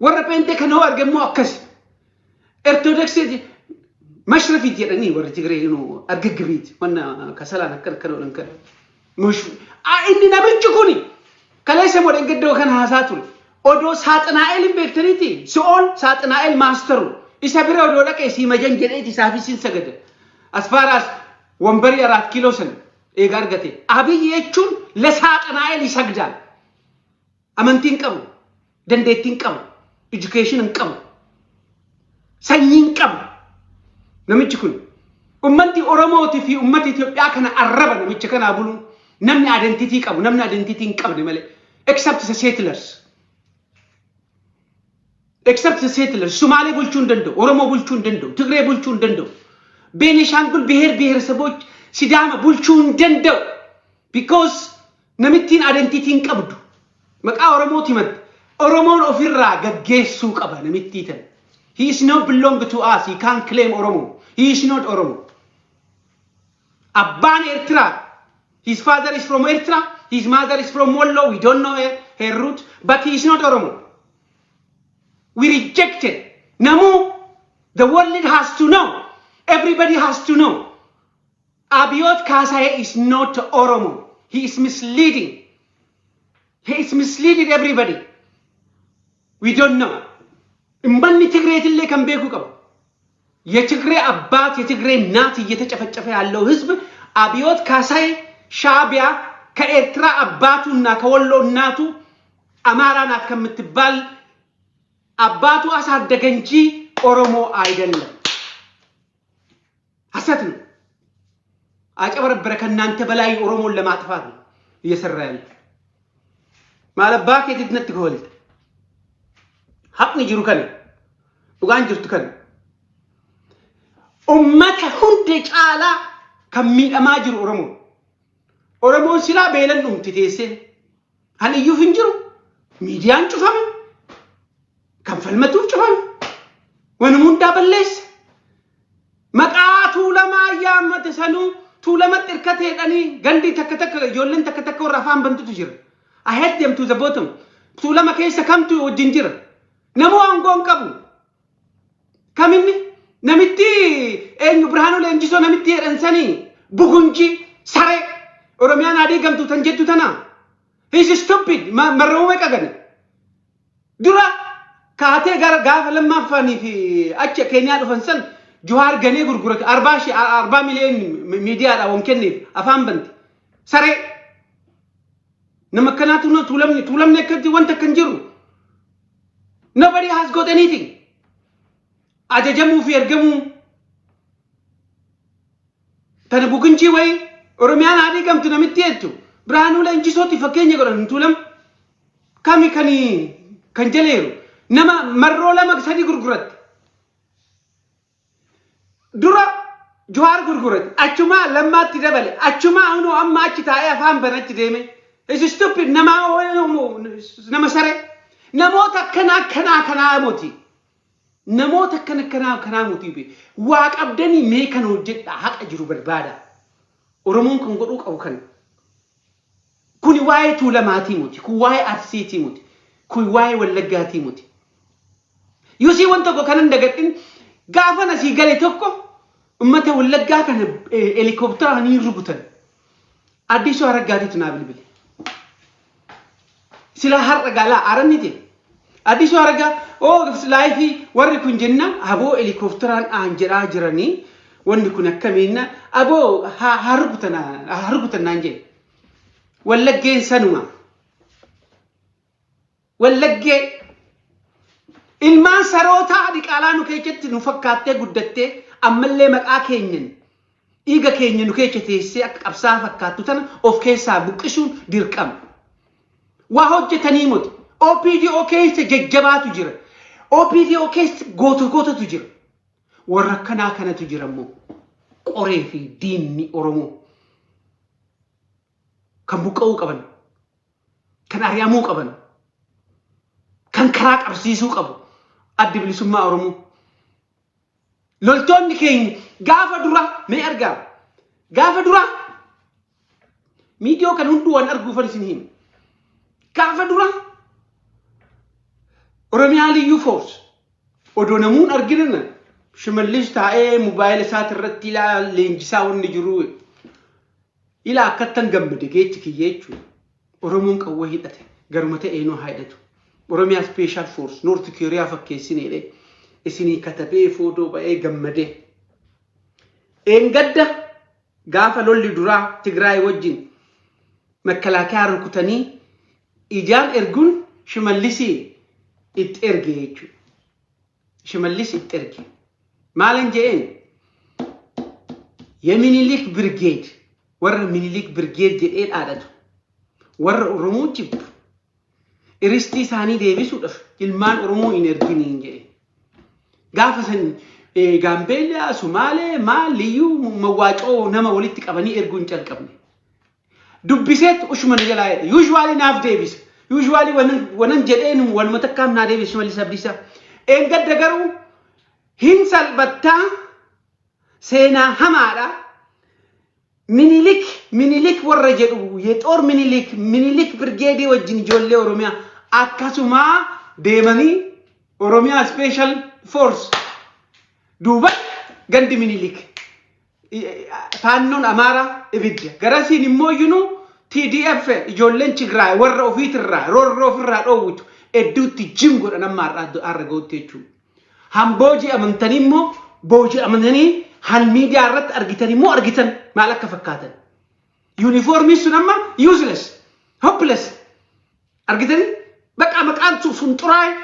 Warra pheenxee kana hoo arge immoo akkas. Ortodoksii mashrafiit jedhanii warri Tigree argaggabiiti. Wanna kasalaan akkana akkana godhan kana. Inni namichi kuni kaleessa moo dheengaddoo kana haasaa ture. Odoo saaxinaa'el hin beektaniiti. Si'ool saaxinaa'el maastaru. Isa bira odoo dhaqee sii majan jedheeti isaafis hin sagada. As far as wambarii 4 kiiloo san eega argate. Abiyyi jechuun ለሳጥናኤል ይሰግዳል. Amantii hin qabu. Dandeettii hin qabu. Education hin qabu. Sanyii hin qabu. Namichi kun. Uummanni Oromootii fi uummata Itoophiyaa kana arraba namicha kanaa buluun namni identity qabu, namni identity hin qabne malee. Except the settlers. Except the settlers. Sumaalee bulchuu hin danda'u. Oromoo bulchuu hin danda'u. Tigree bulchuu hin danda'u. Beenishaangul ብሔር ብሔረሰቦች Sidaama bulchuu hin danda'u. Because namittiin identity hin qabdu. Maqaa Oromooti himatte. Oromoon ofirraa gaggeessuu qaba namittii tana. He is not belong to us. He can't claim Oromo. He is not Oromo. Abbaan Eertiraa. His father is from Eritrea. His mother is from Wollo. We don't know her root. But he is not Oromo. We rejected. Namu, the world has to know. Everybody has to know. Abiyoot Kaasaye is not Oromo. He is misleading. He is misleading everybody. We don't know. Ummanni Tigreetillee kan beeku qabu. የትግሬ አባት የትግሬ እናት እየተጨፈጨፈ ያለው ህዝብ አብዮት ካሳዬ ሻቢያ ከኤርትራ አባቱና ከወሎ እናቱ አማራ ናት ከምትባል አባቱ አሳደገ እንጂ ኦሮሞ አይደለም። ሐሰት ነው። አጨበረበረ። ከእናንተ በላይ ኦሮሞን ለማጥፋት ነው እየሰራ ያለ። Maalabbaa keetiif natti koolte. Haqni jiru kana. Dhugaan jirtu kana. Ummata hundi caalaa kan miidhamaa jiru Oromoon. Oromoon silaa beelan dhumti teessee. Kan iyyuuf hin jiru. Miidiyaan cufame. Kan falmatuuf cufame. Wanuma hundaa balleessa. Maqaa Tuulamaa yaammate sanuu Tuulamatti hirkateedhanii gandi takka takka ijoolleen takka takka warra afaan bantutu jira. I hate them to the bottom. Tuulama keessa kamtu wajjin jira? Namuu aangoo hin qabu. Kaminni namitti eenyu Birhaanuu Leenjisoo namitti jedhan sanii bugunji saree Oromiyaan adii gamtu tan jettu tana. He is stupid. Marramuu meeqa gane? Dura kaatee gara gaafa lammaffaanii fi achi Keeniyaa dhufan san Jawaar ganee gurgurate 40 miliyoon miidiyaadhaan waan kenneef afaan banti. Saree nama akkanaatu Tuulamni, Tuulamni akkatti wanta akkan jiru. Nobody has got anything. Ajajamuu fi ergamuu. Tana bukunjii wayii Oromiyaan adii gamtu namitti jettu Birhaanuu Leenjisooti fakkeenya godhan Tuulam. Kami kan jaleeru nama marroo lama sadi gurguratte. Dura Jawaar gurgurate, achumaa Lammaatti dabale, achumaa hunoo amma achi taa'ee afaan bana achi deeme. Is stupid, nama saree. Namoota akkanaa akkanaa kanaa moti. Namoota akkana akkanaa kanaa moti. Waa qabdanii mee kan hojjedha, haqa jiru barbaada. Oromoon kan godhuu qabu kana. Kuni waa'ee Tuulamaatii miti. Kun waa'ee Arsiitii miti. Kun waa'ee Wallaggaatii miti. Yusii waan tokko kanan dagadhin gaafa asii gale tokko ummata Wallaggaa kana helikoophteraan rukutan. Addisuu Araggaatiitu naa bilbile. Silaa har'a galaa arannite. Addisuu Araggaa oo live warri kun jennaan, aboo helikoophteraan aan jedhaa jiranii, wanni kun akkamiinna, aboo haa rukutan naan jedhe. Wallaggeen sanuma. Wallaggee ilmaan sarootaa diqaalaa nu keessatti nu fakkaattee guddattee, ammallee maqaa keenyan dhiiga keenya nu keessa teessee akka qabsaa fakkaattu tana of keessaa buqqisuun dirqama. Waa hojjetanii miti. OPDO keessa jajjabaatu jira. OPDO keessa goota gootatu jira. Warra akkanaa kanatu jira immoo qoree fi diinni Oromoo kan buqqa'uu qaban, kan ari'amuu qaban, kan karaa qabsiisuu qabu Addi Bilisummaa Oromoo. Loltoonni keenya gaafa dura mee argaa, gaafa dura miidiyoo kan hunduu waan arguufan isin hima. Gaafa dura Oromiyaa Liyyuu Force odoo namuun argina, Shimallis taa'ee mobaayila isaati irratti ilaa leenjisaa wanni jiru ilaa akkattan gammade geechi kiyya jechuudha. Oromoon qawwee hidhate, garuma ta'ee nu haa hidhatu. Oromiyaa Special Force North Korea fakkeessineedhe isinii katabee footoo ba'ee gammadee. Eengadda gaafa lolli duraa Tigraay wajjin makalaakaa rukutanii ijaan erguun Shimallisii itti erge jechuudha. Shimallis itti erge. Maalin je'een? Yeminilik Brigade, warra Minilik Brigade jedhee dhaadhatu, warra Oromoo jibbu, iristii isaanii deebisuudhaaf ilmaan Oromoo hin erginiin jedhe. Gaafa san Gaambeellaa, Sumaalee, maal liyyuu mawwaacoo nama walitti qabanii erguu hin calqabne. Dubbiseet ushuma na jalaa jedhe. Usually naaf deebisa. Usually wanan jedheen wanuma takkaaf naa deebisa Shimallis Abdiisaa. Eengadda garuu hin salphattaa, seenaa hamaadha. Minilik Minilik warra jedhu, የጦር Minilik, Minilik Brigade wajjin ijoollee Oromiyaa akkasumaa deemanii Oromiyaa Special Force duuba gandi Minilik faannoon Amaaraa ibidda garasiin immoo iyyuu TDF ijoolleen Tigraay warra ofiitirraa roorroo ofirraa dhoowwitu hedduutti jim godhan amma har'a ga'utti jechuudha. Han booji'amantanii immoo booji'amanii han miidiyaa irratti argitan immoo argitan maal akka fakkaatan. Yuunifoormiin sun amma useless, hopeless. Argitanii? Bakka maqaan sun xuraa'e.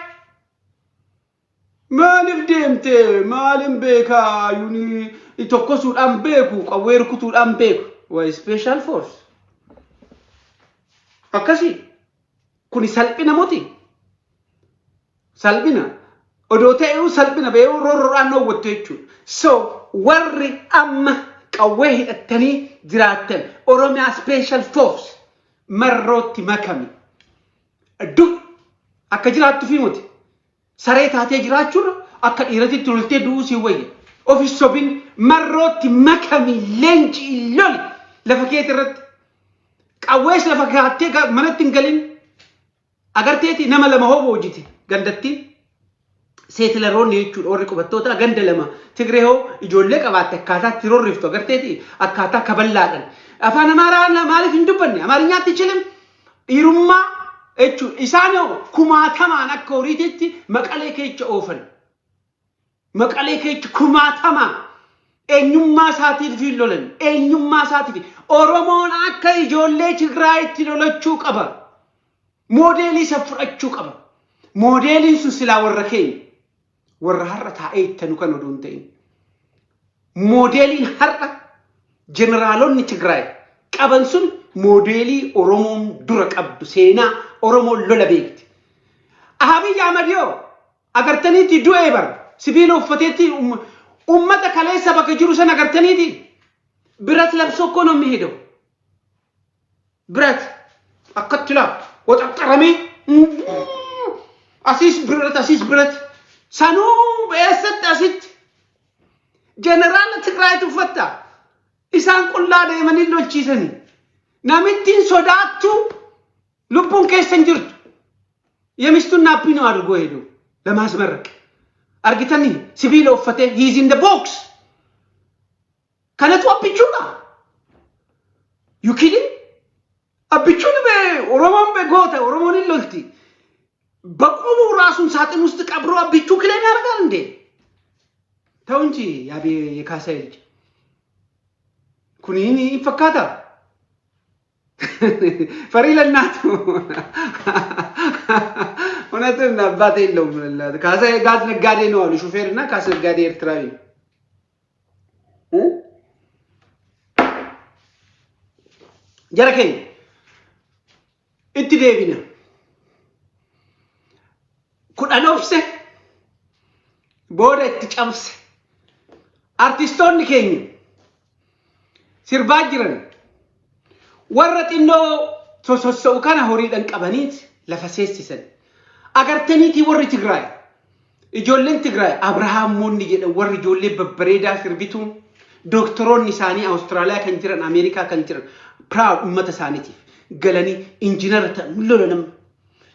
Maaliif deemte? Maalin beekaa? Yuuni tokkosuudhaan beeku, qawwee rukutuudhaan beeku. Waa special force. Akkasii. Kuni salphina moti. Salphina. Odoo ta'eewu salphina beeku roorroodhaan dhoowwattu jechuudha. So warri amma qawwee hidhattanii jiraattan, Oromiyaa Special Force marrootti makami. Du akka jiraattu fi miti. Saree taatee jiraachuurra akka dhiiratitti loltee du'uu si wayya. Ofi sobin, marrootti makami, leenci loli lafa keeti irratti. Qawwees lafa kaattee manatti hin galin. Agarteeti, nama lama hoo boojite gandatti. Settleroonni jechuudha, warri qubattoota ganda lama Tigree hoo ijoollee qabaatte akkaataa itti rorriftu agarteeti, akkaataa kaballaadhaan. Afaan Amaaraa maaliif hin dubbanne? Amaariñaatti chilim dhiirummaa jechuudha. Isaan hoo kumaatamaan akka horiititti Maqalee keessa oofan. Maqalee keessa kumaatamaan eenyummaa isaatiif hin lolan. Eenyummaa isaatiif Oromoon akka ijoollee Tigraayitti lolachuu qaba. Moodeelii isa fudhachuu qaba. Moodeeliin sun silaa warra keenya. Warra har'a taa'ee ittanu kan oduu hin ta'in. Moodeeliin har'a jeneraalonni Tigraay qaban sun moodeelii Oromoon dura qabdu, seenaa Oromoon lola beekti. Abiy Ahmad yoo agartaniiti du'ee bara sibiila uffateetti ummata kaleessa bakka jiru sana agartaniiti ብረት ለብሶ እኮ ነው የሚሄደው። ብረት akkatti laa waxaxxaramee asiis ብረት asiis ብረት sanuu eessatti asitti jeneraala Tigraayitu uffatta. Isaan qullaa deemanii lolchiisanii. Namittiin sodaattu lubbuun keessa hin jirtu. የሚስቱን ናፒ ነው አድርጎ ሄዱ ለማስመረቅ። Argitanii, sibiila uffatee, he is in the box. Kanatu abbichuudha. You kidding? Abbichuun Oromoon goota, Oromoon hin lolti. በቁሙ ራሱን ሳጥን ውስጥ ቀብሮ አቢቹ claim ያደርጋል እንዴ? ተው እንጂ የካሳይ ልጅ ኩኒን ይፈካታ ፈሪ ለእናቱ። እውነትን አባት የለውም። ካሳዬ ጋዝ ነጋዴ ነው አሉ። ሹፌር እና ጋዝ ነጋዴ ኤርትራዊ ነው። Jara keenya, itti deebina. 10 obse, booda itti cabse. Artistoonni keenya sirbaa jiran warra xinnoo sosossa'u kana horiidhaan qabaniit lafa seessisan. Agartaniitii warri Tigraay, ijoolleen Tigraay Abrahaam Moonni jedhan, warri ijoollee babbareedaa sirbituun, dooktoroonni isaanii Awustiraaliyaa kan jiran, Ameerikaa kan jiran, proud ummata isaaniitiif galanii injinara ta'an lola nama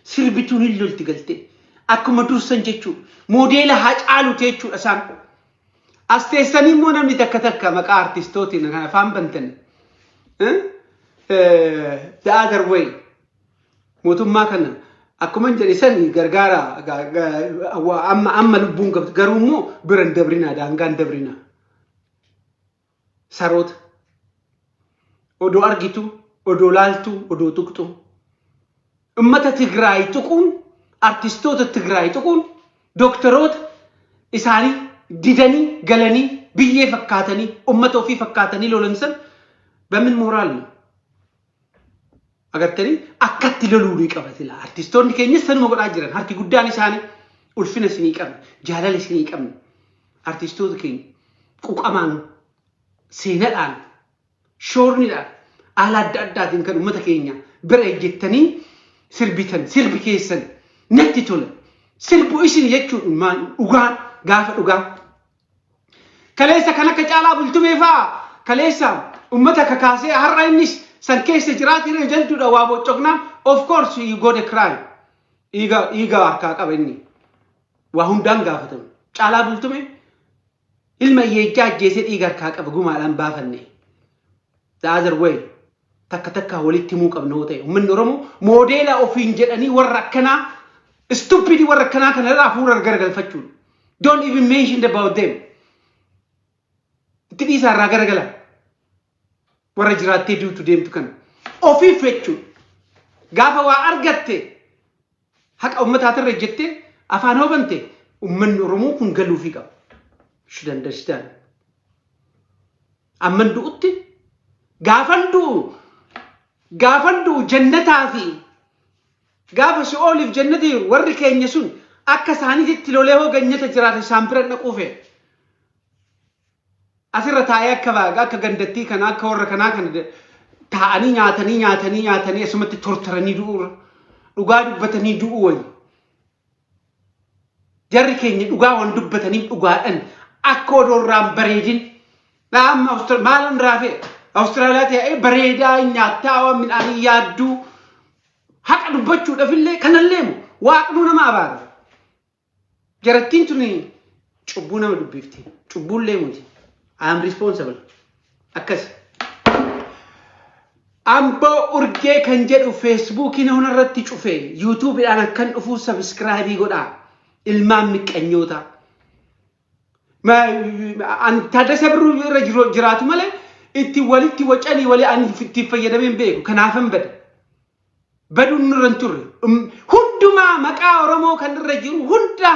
sirbituun hin lolti galtee akkuma dursan jechuudha. Moodeela Hacaaluuti jechuudha isaan. As teessanii immoo namni takka takka maqaa artistootiin kan afaan bantan. The other way mootummaa kana akkuma jedhe san gargaara. Amma amma lubbuun qabdu garuu immoo bira hin dabrinaa, daangaa hin dabrinaa. Saroota odoo argitu, odoo laaltu, odoo tuqxu, ummata Tigraay tuquun, artistoota Tigraay tuquun, doktoroota isaanii didanii galanii biyyee fakkaatanii ummata ofii fakkaatanii lolan san በምን ሞራል ነው? Agartanii akkatti loluu ni qaba sila. Artistoonni keenyas sanuma godhaa jiran. Harki guddaan isaanii ulfina isinii qabna, jaalala isinii qabna. Artistoota keenya quqamaan, seenadhaan, shoornidhaan, haala adda addaatiin kan uummata keenya bira ejjettanii sirbitan, sirbi keessan natti tola. Sirbu isin jechuun dhugaan gaafa dhugaa. Kaleessa kan akka Caalaa Bultumee fa'aa kaleessa uummata kakaasee har'a innis san keessa jiraatee jalduudha waa boccoknaan, of course you got a crime. Dhiiga dhiiga harkaa qaba inni. Waa hundaan gaafatamu. Caalaa Bultumee ilma hiyyeejjaa ajjeesee dhiiga harkaa qaba, gumaadhaan baafanne. The other way takka takka walitti himuu qabna yoo ta'e, uummanni Oromoo moodeela ofiin jedhanii warra akkanaa, stupid, warra akkanaa kanarraa hafuura garagalfachuudha. Don't even mention about them. Itti dhiisaa, irraa garagala. Warra jiraattee duutu deemtu kana. Ofiif jechuudha. Gaafa waa argatte haqa uummataatirra jettee afaan hoobante, uummanni Oromoo kun galuufii qaba. Should understand. Amman du'utti, gaafan du'u jannataa fi gaafa si'ooliif jannati warri keenya sun akka isaaniitti lolee hoo ganyata jiraate isaan bira dhaquu fe'e. Asirra taa'ee akka akka gandattii kana, akka warra kanaa kana taa'anii nyaatanii nyaatanii nyaatanii asumatti tortoranii du'uurra dhugaa dubbatanii du'uu wayya. Jarri keenya dhugaa waan dubbataniif dhugaadhaan akka odoorraan bareedin. Amma maalan raafee Awustiraaliyaa ta'ee bareedaa nyaattaa, waan midhaanii yaadduu, haqa dubbachuudhaaf illee kanallee moo waaqnuu nama abaara. Jarattiin tuni cubbuu nama dubbifti. Cubbuullee muti. I am responsible. Akkas. Amboo Urgee kan jedhu Feesbuukiin irratti cufe, YouTubeiidhaan akkan dhufuu subscribe godhaa. Ilmaan miqqanyoota. Taaddasa Birruu irra jiraatu malee itti walitti wacanii walii ani itti fayyadamee hin beeku. Kanaafan bada. Baduun nurra hin turre. Hundumaa maqaa Oromoo kan irra jiru hunda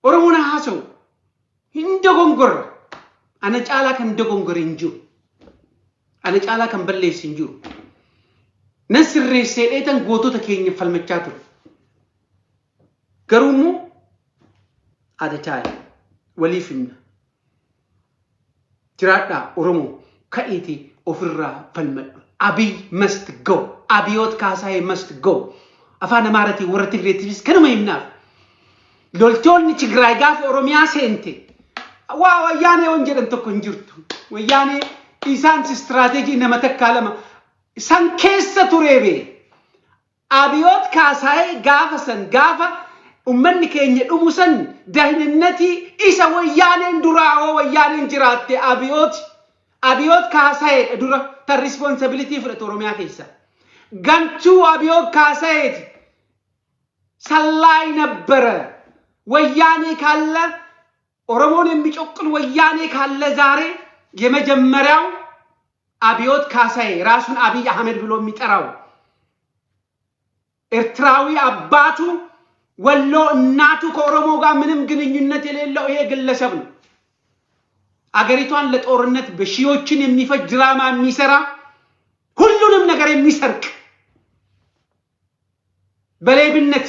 Oromoon haasa'u. Hin dogongorra. Ana caalaa kan dogongore hin jiru. Ana caalaa kan balleessu hin jiru. Nan sirreessee dheetan gootota keenya falmachaa ture. Garuu immoo at a time waliif himna. Jiraadhaa Oromoo, ka'iitii ofirraa falmadhu. Abiy must go. Abiyoot Kaasaayee must go. Afaan Amaaratiin warra Tigreettiifis kanuma himnaaf. Loltoonni Tigraay gaafa Oromiyaa seente waa wayyaanee wan jedhan tokko hin jirtu. Wayyaanee isaan istiraateejii nama takkaa lama san keessa turee bee. Abiyoot Kaasaayee gaafa san, gaafa ummanni keenya dhumu san, dahinannatii isa wayyaaneen duraa hoo wayyaaneen jiraatte Abiyoot Kaasaayee dura. Tan responsibility fudhatu Oromiyaa keessa. Gantuu Abiyoot Kaasayeeti. ሰላይ ነበረ። ወያኔ ካለ፣ ኦሮሞን የሚጨቁን ወያኔ ካለ ዛሬ የመጀመሪያው አብዮት ካሳዬ፣ ራሱን አብይ አህመድ ብሎ የሚጠራው፣ ኤርትራዊ አባቱ፣ ወሎ እናቱ፣ ከኦሮሞ ጋር ምንም ግንኙነት የሌለው ይሄ ግለሰብ ነው። አገሪቷን ለጦርነት በሺዎችን የሚፈጅ ድራማ የሚሰራ፣ ሁሉንም ነገር የሚሰርቅ፣ በሌብነት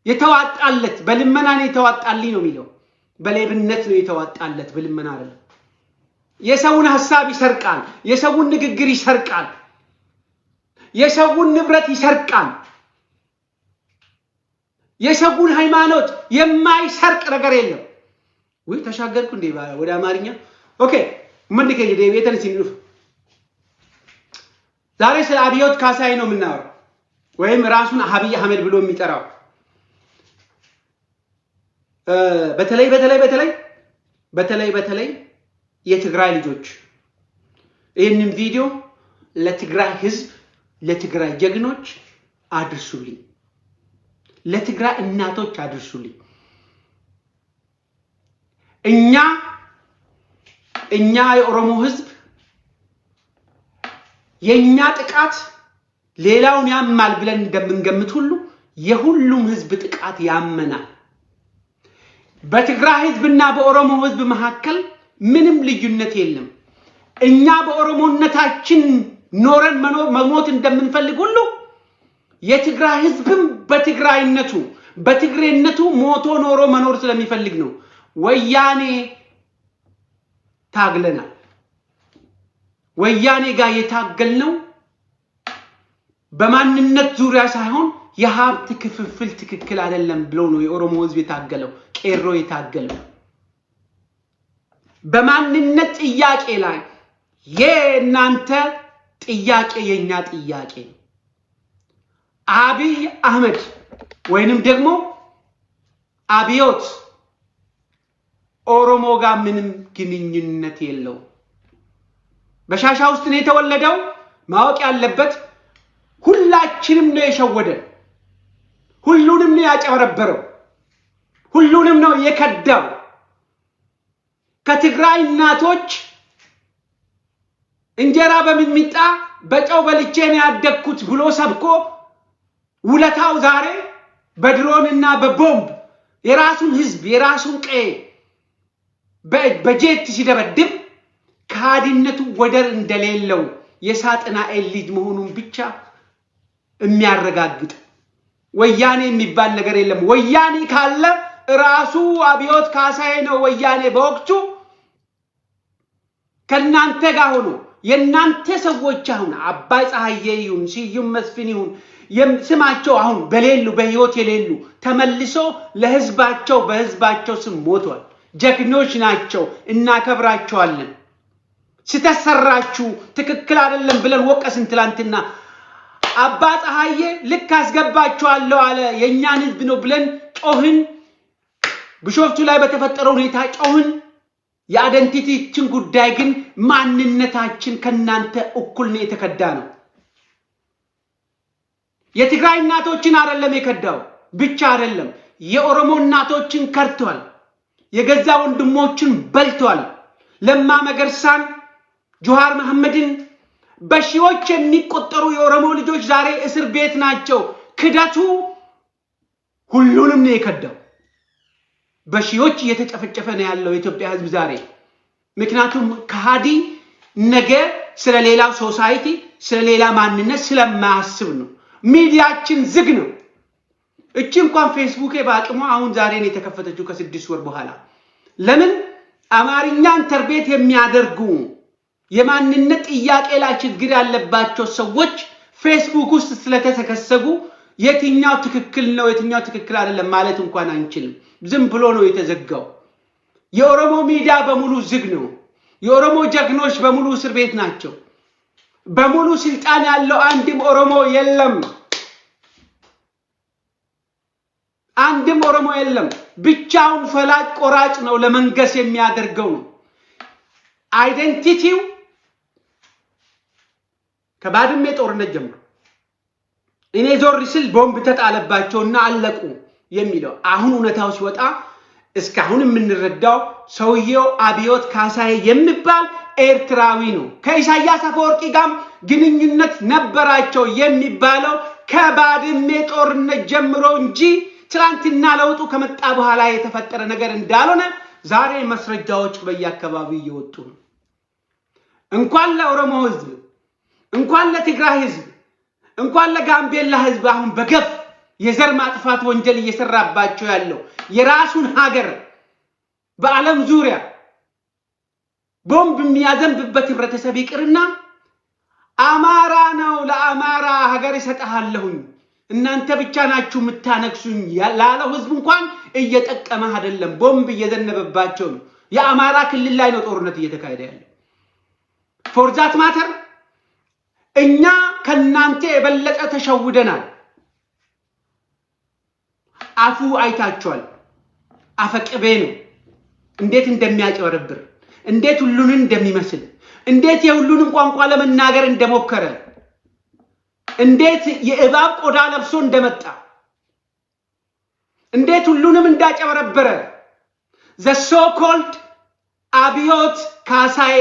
የተዋጣለት፣ በልመና ነው የተዋጣልኝ ነው የሚለው። በሌብነት ነው የተዋጣለት፣ በልመና አይደለም። የሰውን ሀሳብ ይሰርቃል። የሰውን ንግግር ይሰርቃል። የሰውን ንብረት ይሰርቃል። የሰውን ሃይማኖት የማይሰርቅ ነገር የለም። ውይ፣ ተሻገርኩ እንዴ ወደ አማርኛ? Okay, ምን deebi'eetan isin dhufa። ዛሬ ስለ አብዮት ካሳዬ ነው የምናወራው፣ ወይም ራሱን አብይ አህመድ ብሎ የሚጠራው። በተለይ በተለይ በተለይ በተለይ በተለይ የትግራይ ልጆች፣ ይህንን ቪዲዮ ለትግራይ ህዝብ፣ ለትግራይ ጀግኖች አድርሱልኝ፣ ለትግራይ እናቶች አድርሱልኝ። እኛ የኦሮሞ ህዝብ የእኛ ጥቃት ሌላውን ያማል ብለን እንደምንገምት ሁሉ የሁሉም ህዝብ ጥቃት ያመናል። በትግራይ ህዝብና በኦሮሞ ህዝብ መካከል ምንም ልዩነት የለም። እኛ በኦሮሞነታችን ኖረን መሞት እንደምንፈልግ ሁሉ የትግራይ ህዝብም በትግራይነቱ፣ በትግሬነቱ ሞቶ ኖሮ መኖር ስለሚፈልግ ነው። ወያኔ ታግለናል። ወያኔ ጋር የታገልነው በማንነት ዙሪያ ሳይሆን የሀብት ክፍፍል ትክክል አይደለም ብሎ ነው የኦሮሞ ህዝብ የታገለው፣ ቄሮ የታገለው። በማንነት ጥያቄ ላይ የእናንተ ጥያቄ የኛ ጥያቄ ነው። አብይ አህመድ ወይንም ደግሞ አብዮት ኦሮሞ ጋር ምንም ግንኙነት የለውም። በሻሻ ውስጥ ነው የተወለደው። ማወቅ ያለበት ሁላችንም ነው የሸወደን። ሁሉንም ነው ያጨበረበረው። ሁሉንም ነው የከዳው። ከትግራይ እናቶች እንጀራ በሚጥሚጣ በጨው በልቼ ነው ያደግኩት ብሎ ሰብኮ ውለታው ዛሬ በድሮንና በቦምብ የራሱን ህዝብ፣ የራሱን ቀዬ በጄት ሲደበድብ ከሃዲነቱ ወደር እንደሌለው፣ የሳጥናኤል ልጅ መሆኑን ብቻ የሚያረጋግጥ። ወያኔ የሚባል ነገር የለም። ወያኔ ካለ ራሱ አብዮት ካሳዬ ነው። ወያኔ በወቅቱ ከእናንተ ጋር ሆኖ የእናንተ ሰዎች አሁን አባይ ፀሐዬ ይሁን፣ ስዩም መስፍን ይሁን፣ ስማቸው አሁን በሌሉ፣ በህይወት የሌሉ፣ ተመልሶ ለህዝባቸው በህዝባቸው ስም ሞቷል። ጀግኖች ናቸው፣ እናከብራቸዋለን። ስህተት ሰራችሁ፣ ትክክል አይደለም ብለን ወቀስን ትላንትና። አባ ፀሐዬ ልክ አስገባቸዋለሁ አለ፣ የእኛን ህዝብ ነው ብለን ጮህን። ቢሾፍቱ ላይ በተፈጠረው ሁኔታ ጮህን። የ identity ችን ጉዳይ ግን ማንነታችን ከናንተ እኩል ነው የተከዳ ነው። የትግራይ እናቶችን አይደለም የከዳው ብቻ አይደለም፣ የኦሮሞ እናቶችን ከድቷል። የገዛ ወንድሞችን በልቷል። ለማ መገርሳን፣ ጆሃር መሐመድን፣ በሺዎች የሚቆጠሩ የኦሮሞ ልጆች ዛሬ እስር ቤት ናቸው። ክደቱ ሁሉንም ነው የከዳው። በሺዎች እየተጨፈጨፈ ነው ያለው የኢትዮጵያ ሕዝብ ዛሬ። ምክንያቱም ከሃዲ ነገ ስለ ሌላው society፣ ስለ ሌላ ማንነት ስለማያስብ ነው። ሚዲያችን ዝግ ነው። እቺ እንኳን ፌስቡኬ በአቅሟ አሁን ዛሬ ነው የተከፈተችው ከ6 ወር በኋላ። ለምን? አማርኛ interpret የሚያደርጉ የማንነት ጥያቄ ላይ ችግር ያለባቸው ሰዎች ፌስቡክ ውስጥ ስለተሰከሰጉ የትኛው ትክክል ነው፣ የትኛው ትክክል አይደለም ማለት እንኳን አንችልም። ዝም ብሎ ነው የተዘጋው። የኦሮሞ ሚዲያ በሙሉ ዝግ ነው። የኦሮሞ ጀግኖች በሙሉ እስር ቤት ናቸው። በሙሉ ስልጣን ያለው አንድም ኦሮሞ የለም። አንድም ኦሮሞ የለም። ብቻውን ፈላጭ ቆራጭ ነው፣ ለመንገስ የሚያደርገው ነው። Identity ው ከባድሜ ጦርነት ጀምሮ እኔ ዞር ስል ቦምብ ተጣለባቸውና አለቁ የሚለው አሁን እውነታው ሲወጣ እስካሁን የምንረዳው ሰውየው አብዮት ካሳዬ የሚባል ኤርትራዊ ነው። ከኢሳያስ አፈወርቂ ጋርም ግንኙነት ነበራቸው የሚባለው ከባድሜ ጦርነት ጀምሮ እንጂ ትናንትና ለውጡ ከመጣ በኋላ የተፈጠረ ነገር እንዳልሆነ ዛሬ ማስረጃዎች በየአካባቢው እየወጡ ነው። እንኳን ለኦሮሞ ሕዝብ፣ እንኳን ለትግራይ ሕዝብ፣ እንኳን ለጋምቤላ ሕዝብ አሁን በገፍ የዘር ማጥፋት ወንጀል እየሰራባቸው ያለው፣ የራሱን ሀገር በዓለም ዙሪያ ቦምብ የሚያዘንብበት ህብረተሰብ ይቅርና አማራ ነው፣ ለአማራ ሀገር እሰጥሃለሁኝ፣ እናንተ ብቻ ናችሁ የምታነግሱኝ ላለው ህዝብ እንኳን እየጠቀመ አይደለም። ቦምብ እየዘነበባቸው ነው። የአማራ ክልል ላይ ነው ጦርነት እየተካሄደ ያለው። For that matter እኛ ከናንተ የበለጠ ተሸውደናል። አፉ አይታችኋል። አፈቅቤ ነው። እንዴት እንደሚያጭበረብር፣ እንዴት ሁሉንም እንደሚመስል፣ እንዴት የሁሉንም ቋንቋ ለመናገር እንደሞከረ፣ እንዴት የእባብ ቆዳ ለብሶ እንደመጣ፣ እንዴት ሁሉንም እንዳጨበረበረ፣ the so called አብዮት ካሳዬ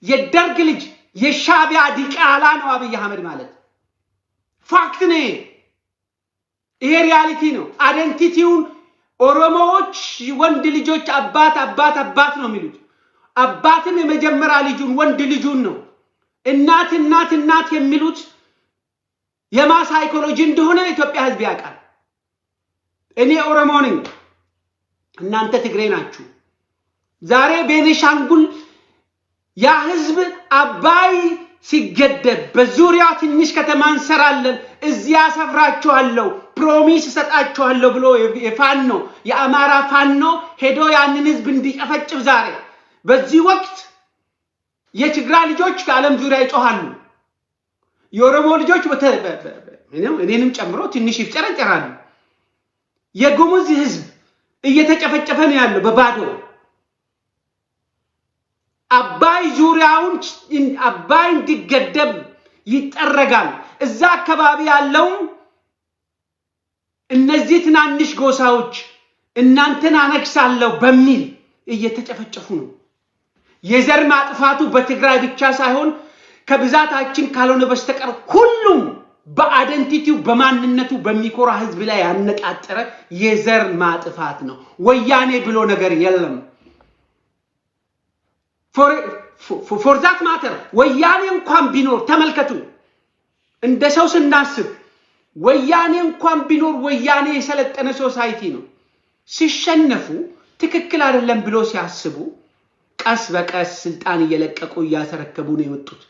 የደርግ ልጅ የሻቢያ ዲቃላ ነው አብይ አህመድ ማለት። Fact ነው። ይሄ reality ነው። Identity ውን ኦሮሞዎች ወንድ ልጆች አባት አባት አባት ነው የሚሉት። አባትም የመጀመሪያ ልጁን ወንድ ልጁን ነው። እናት እናት እናት የሚሉት የማ psychology እንደሆነ ኢትዮጵያ ሕዝብ ያውቃል። እኔ ኦሮሞ ነኝ፣ እናንተ ትግሬ ናችሁ። ዛሬ ቤኒሻንጉል ያ ሕዝብ አባይ ሲገደብ በዙሪያው ትንሽ ከተማ እንሰራለን፣ እዚያ አሰፍራችኋለሁ፣ promise እሰጣችኋለሁ ብሎ የፋኖ የአማራ ፋኖ ሄዶ ያንን ህዝብ እንዲጨፈጭፍ ዛሬ በዚህ ወቅት የትግራይ ልጆች ከዓለም ዙሪያ ይጮሃሉ። የኦሮሞ ልጆች እኔንም ጨምሮ ትንሽ ይፍጨረጨራሉ። የጉሙዝ ህዝብ እየተጨፈጨፈ ነው ያለው በባዶ። አባይ ዙሪያውን አባይ እንዲገደብ ይጠረጋል። እዛ አካባቢ ያለው እነዚህ ትናንሽ ጎሳዎች እናንተን አነግሳለሁ በሚል እየተጨፈጨፉ ነው። የዘር ማጥፋቱ በትግራይ ብቻ ሳይሆን ከብዛታችን ካልሆነ በስተቀር ሁሉም በ identity ው በማንነቱ በሚኮራ ህዝብ ላይ ያነጣጠረ የዘር ማጥፋት ነው። ወያኔ ብሎ ነገር የለም። For that matter ወያኔ እንኳን ቢኖር፣ ተመልከቱ፣ እንደ ሰው ስናስብ ወያኔ እንኳን ቢኖር ወያኔ የሰለጠነ society ነው። ሲሸነፉ፣ ትክክል አይደለም ብሎ ሲያስቡ ቀስ በቀስ ስልጣን እየለቀቁ እያስረከቡ ነው የመጡት።